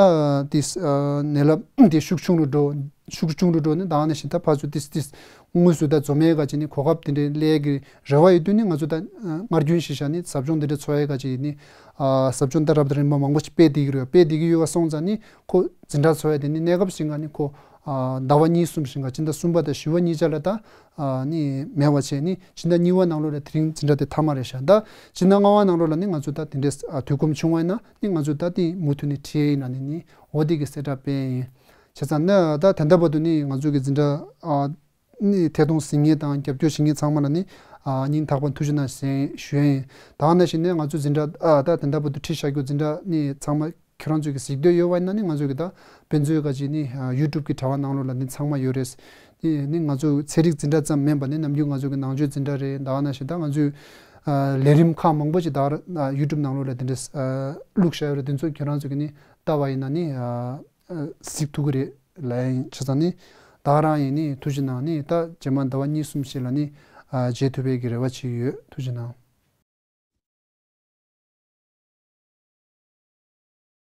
དེ་ཨ། ནད་རླབས་དེ་ཤུགས་ཆུང་རུ་འགྲོ། ཤུགས་ཆུང་རུ་འགྲོ་ནི་ད་ནང་བཞིན་ད་ཕར་ཚུར་ཏིས་ཏིས་དངོས་སུ་ད་འཛོམས་ཡས་ག་ཅིག་ནི་གོ་སྐབས་དེ་འདྲའི་སླེབས་ཀྱི་རེ་བ་ཡོད་དུས་ནི་ང་ཚོ་ད་ཨ། སྔར་རྒྱུན་བཞིན་བཞག་ནི་ཟབ་སྦྱོང་དེ་འདྲ་འཚོགས་ཡས་ག་ཅིག་ནི་ཨ། ཟབ་སྦྱོང་ད་རབ་དང་རིམ་པ་མང་པོ་ཞིག་སྤེལ་བསྡད་ཀྱི་རེད། སྤེལ་བསྡད་ཀྱི་ཡོད་པ་སོང་ཙང་ནི་ཁོ་འཛིན་གྲྭ་འཚོགས་ཡས་དེ་ནི་གནས་སྐབས་བཞིན་ག་ནི་ཁོ་ཨ། ཟླ་བ་གཉིས་གསུམ་བཞིན་ག་སྤྱི་ཟླ་གསུམ་པ་དང་བཞི་པ་གཉིས་ཆ་ལ་ད་ཨ། ནི་མེད་པ་བྱས་ནི་སྤྱི་ཟླ་གཉིས་པ་ནང་ལོགས་ལ་དེ་རིང་འཛིན་གྲྭ་དེ་མཐའ་མ་རེད་ཤག་ད་སྤྱི་ཟླ་ལྔ་པ་ནང་ལོགས་ལ་ནི་ང་ཚོ་ད་དེ་འདྲས་ཨ། དུས་ཁོམ་བྱུང་བ་ཡིན་ན་ནི་ང་ཚོ་ད་དེ་མུ་མཐུད་ནས་ཁྲིད་ཡིན་ལབ་ནས་ནི་འོ་དེ་གི་གསལ་བསྒྲགས་སྤེལ་ཡིན། བྱས་ཙང་ནི་ད་ད་ལྟ་བར་དུ་ནི་ང་ཚོ་གི་འཛིན་གྲྭ་ཨ། ནི་ཐད་གཏོང་གཟིགས་མཁན་དང་རྒྱབ་སྐྱོར་བྱེད་མཁན་ཚང་མ་ལ་ནི་ཨ། སྙིང་ཐག་པ་ཐུགས་རྗེ་གནང་ཞེས་ཞུ་ཡ་ཡིན། ད་ནང་བཞིན་ནི་ང་ཚོ་འཛིན་གྲྭ་ཨ། ད་ད་ལྟ་བར་དུ་ཁྲིད་བཞག་རྒྱུ་འཛིན་གྲྭ་ནི་ཚང་མ་ཁྱེད་རང་ཚོ་གི་གཟིགས་འདོད་ཡོད་པ་ཡིན་ན་ནི་ང་ཚོ་གི་ད་དཔེ་མཛོད་ག་ཅིག་ནི་ཨ། ཡུ་ཊུབ་གི་དྲ་བ་ནང་ལོགས་ལ་ནི་ཚང་མ་ཡོད་རེད། ནི་ནི་ང་ཚོ་ཚན་རིག་འཛིན་གྲྭ་ཙམ་མིན་པ་ནི་ནམ་རྒྱུན་ང་ཚོ་གི་ནང་ཆོས་འཛིན་གྲྭ་རེད། ད་ནང་བཞིན་ད་ང་ཚོའི་ཨ། ལས་རིམ་ཁག་མང་པོ་ཅིག་ད་ཨ། ཡུ་ཊུབ་ནང་ལོགས་ལ་དེ་འདྲས་ཨ། བླུགས་བཞག་ཡོད་རེད། དེ་ཚོ་ཁྱེད་རང་ཚོ་གི་ནི་ལྟ་བ་ཡིན་ན་ནི་ཨ། ཨ། གཟིགས་ཐུབ་ཀྱི་རེད་ལབ་ཡིན། བྱས་ཙང་ནི་ད་རང་ཡིན་ནི་ཐུགས་རྗེ་གནང་། ནི་ད་རྗེས་མ་ཟླ་བ་གཉིས་གསུམ་ཞིག་ལ་ནི་ཨ། མཇལ་ཐུབ་པའི་གི་རེ་བ་བྱེད་ཀྱི་ཡོད། ཐུགས་རྗེ་གནང་།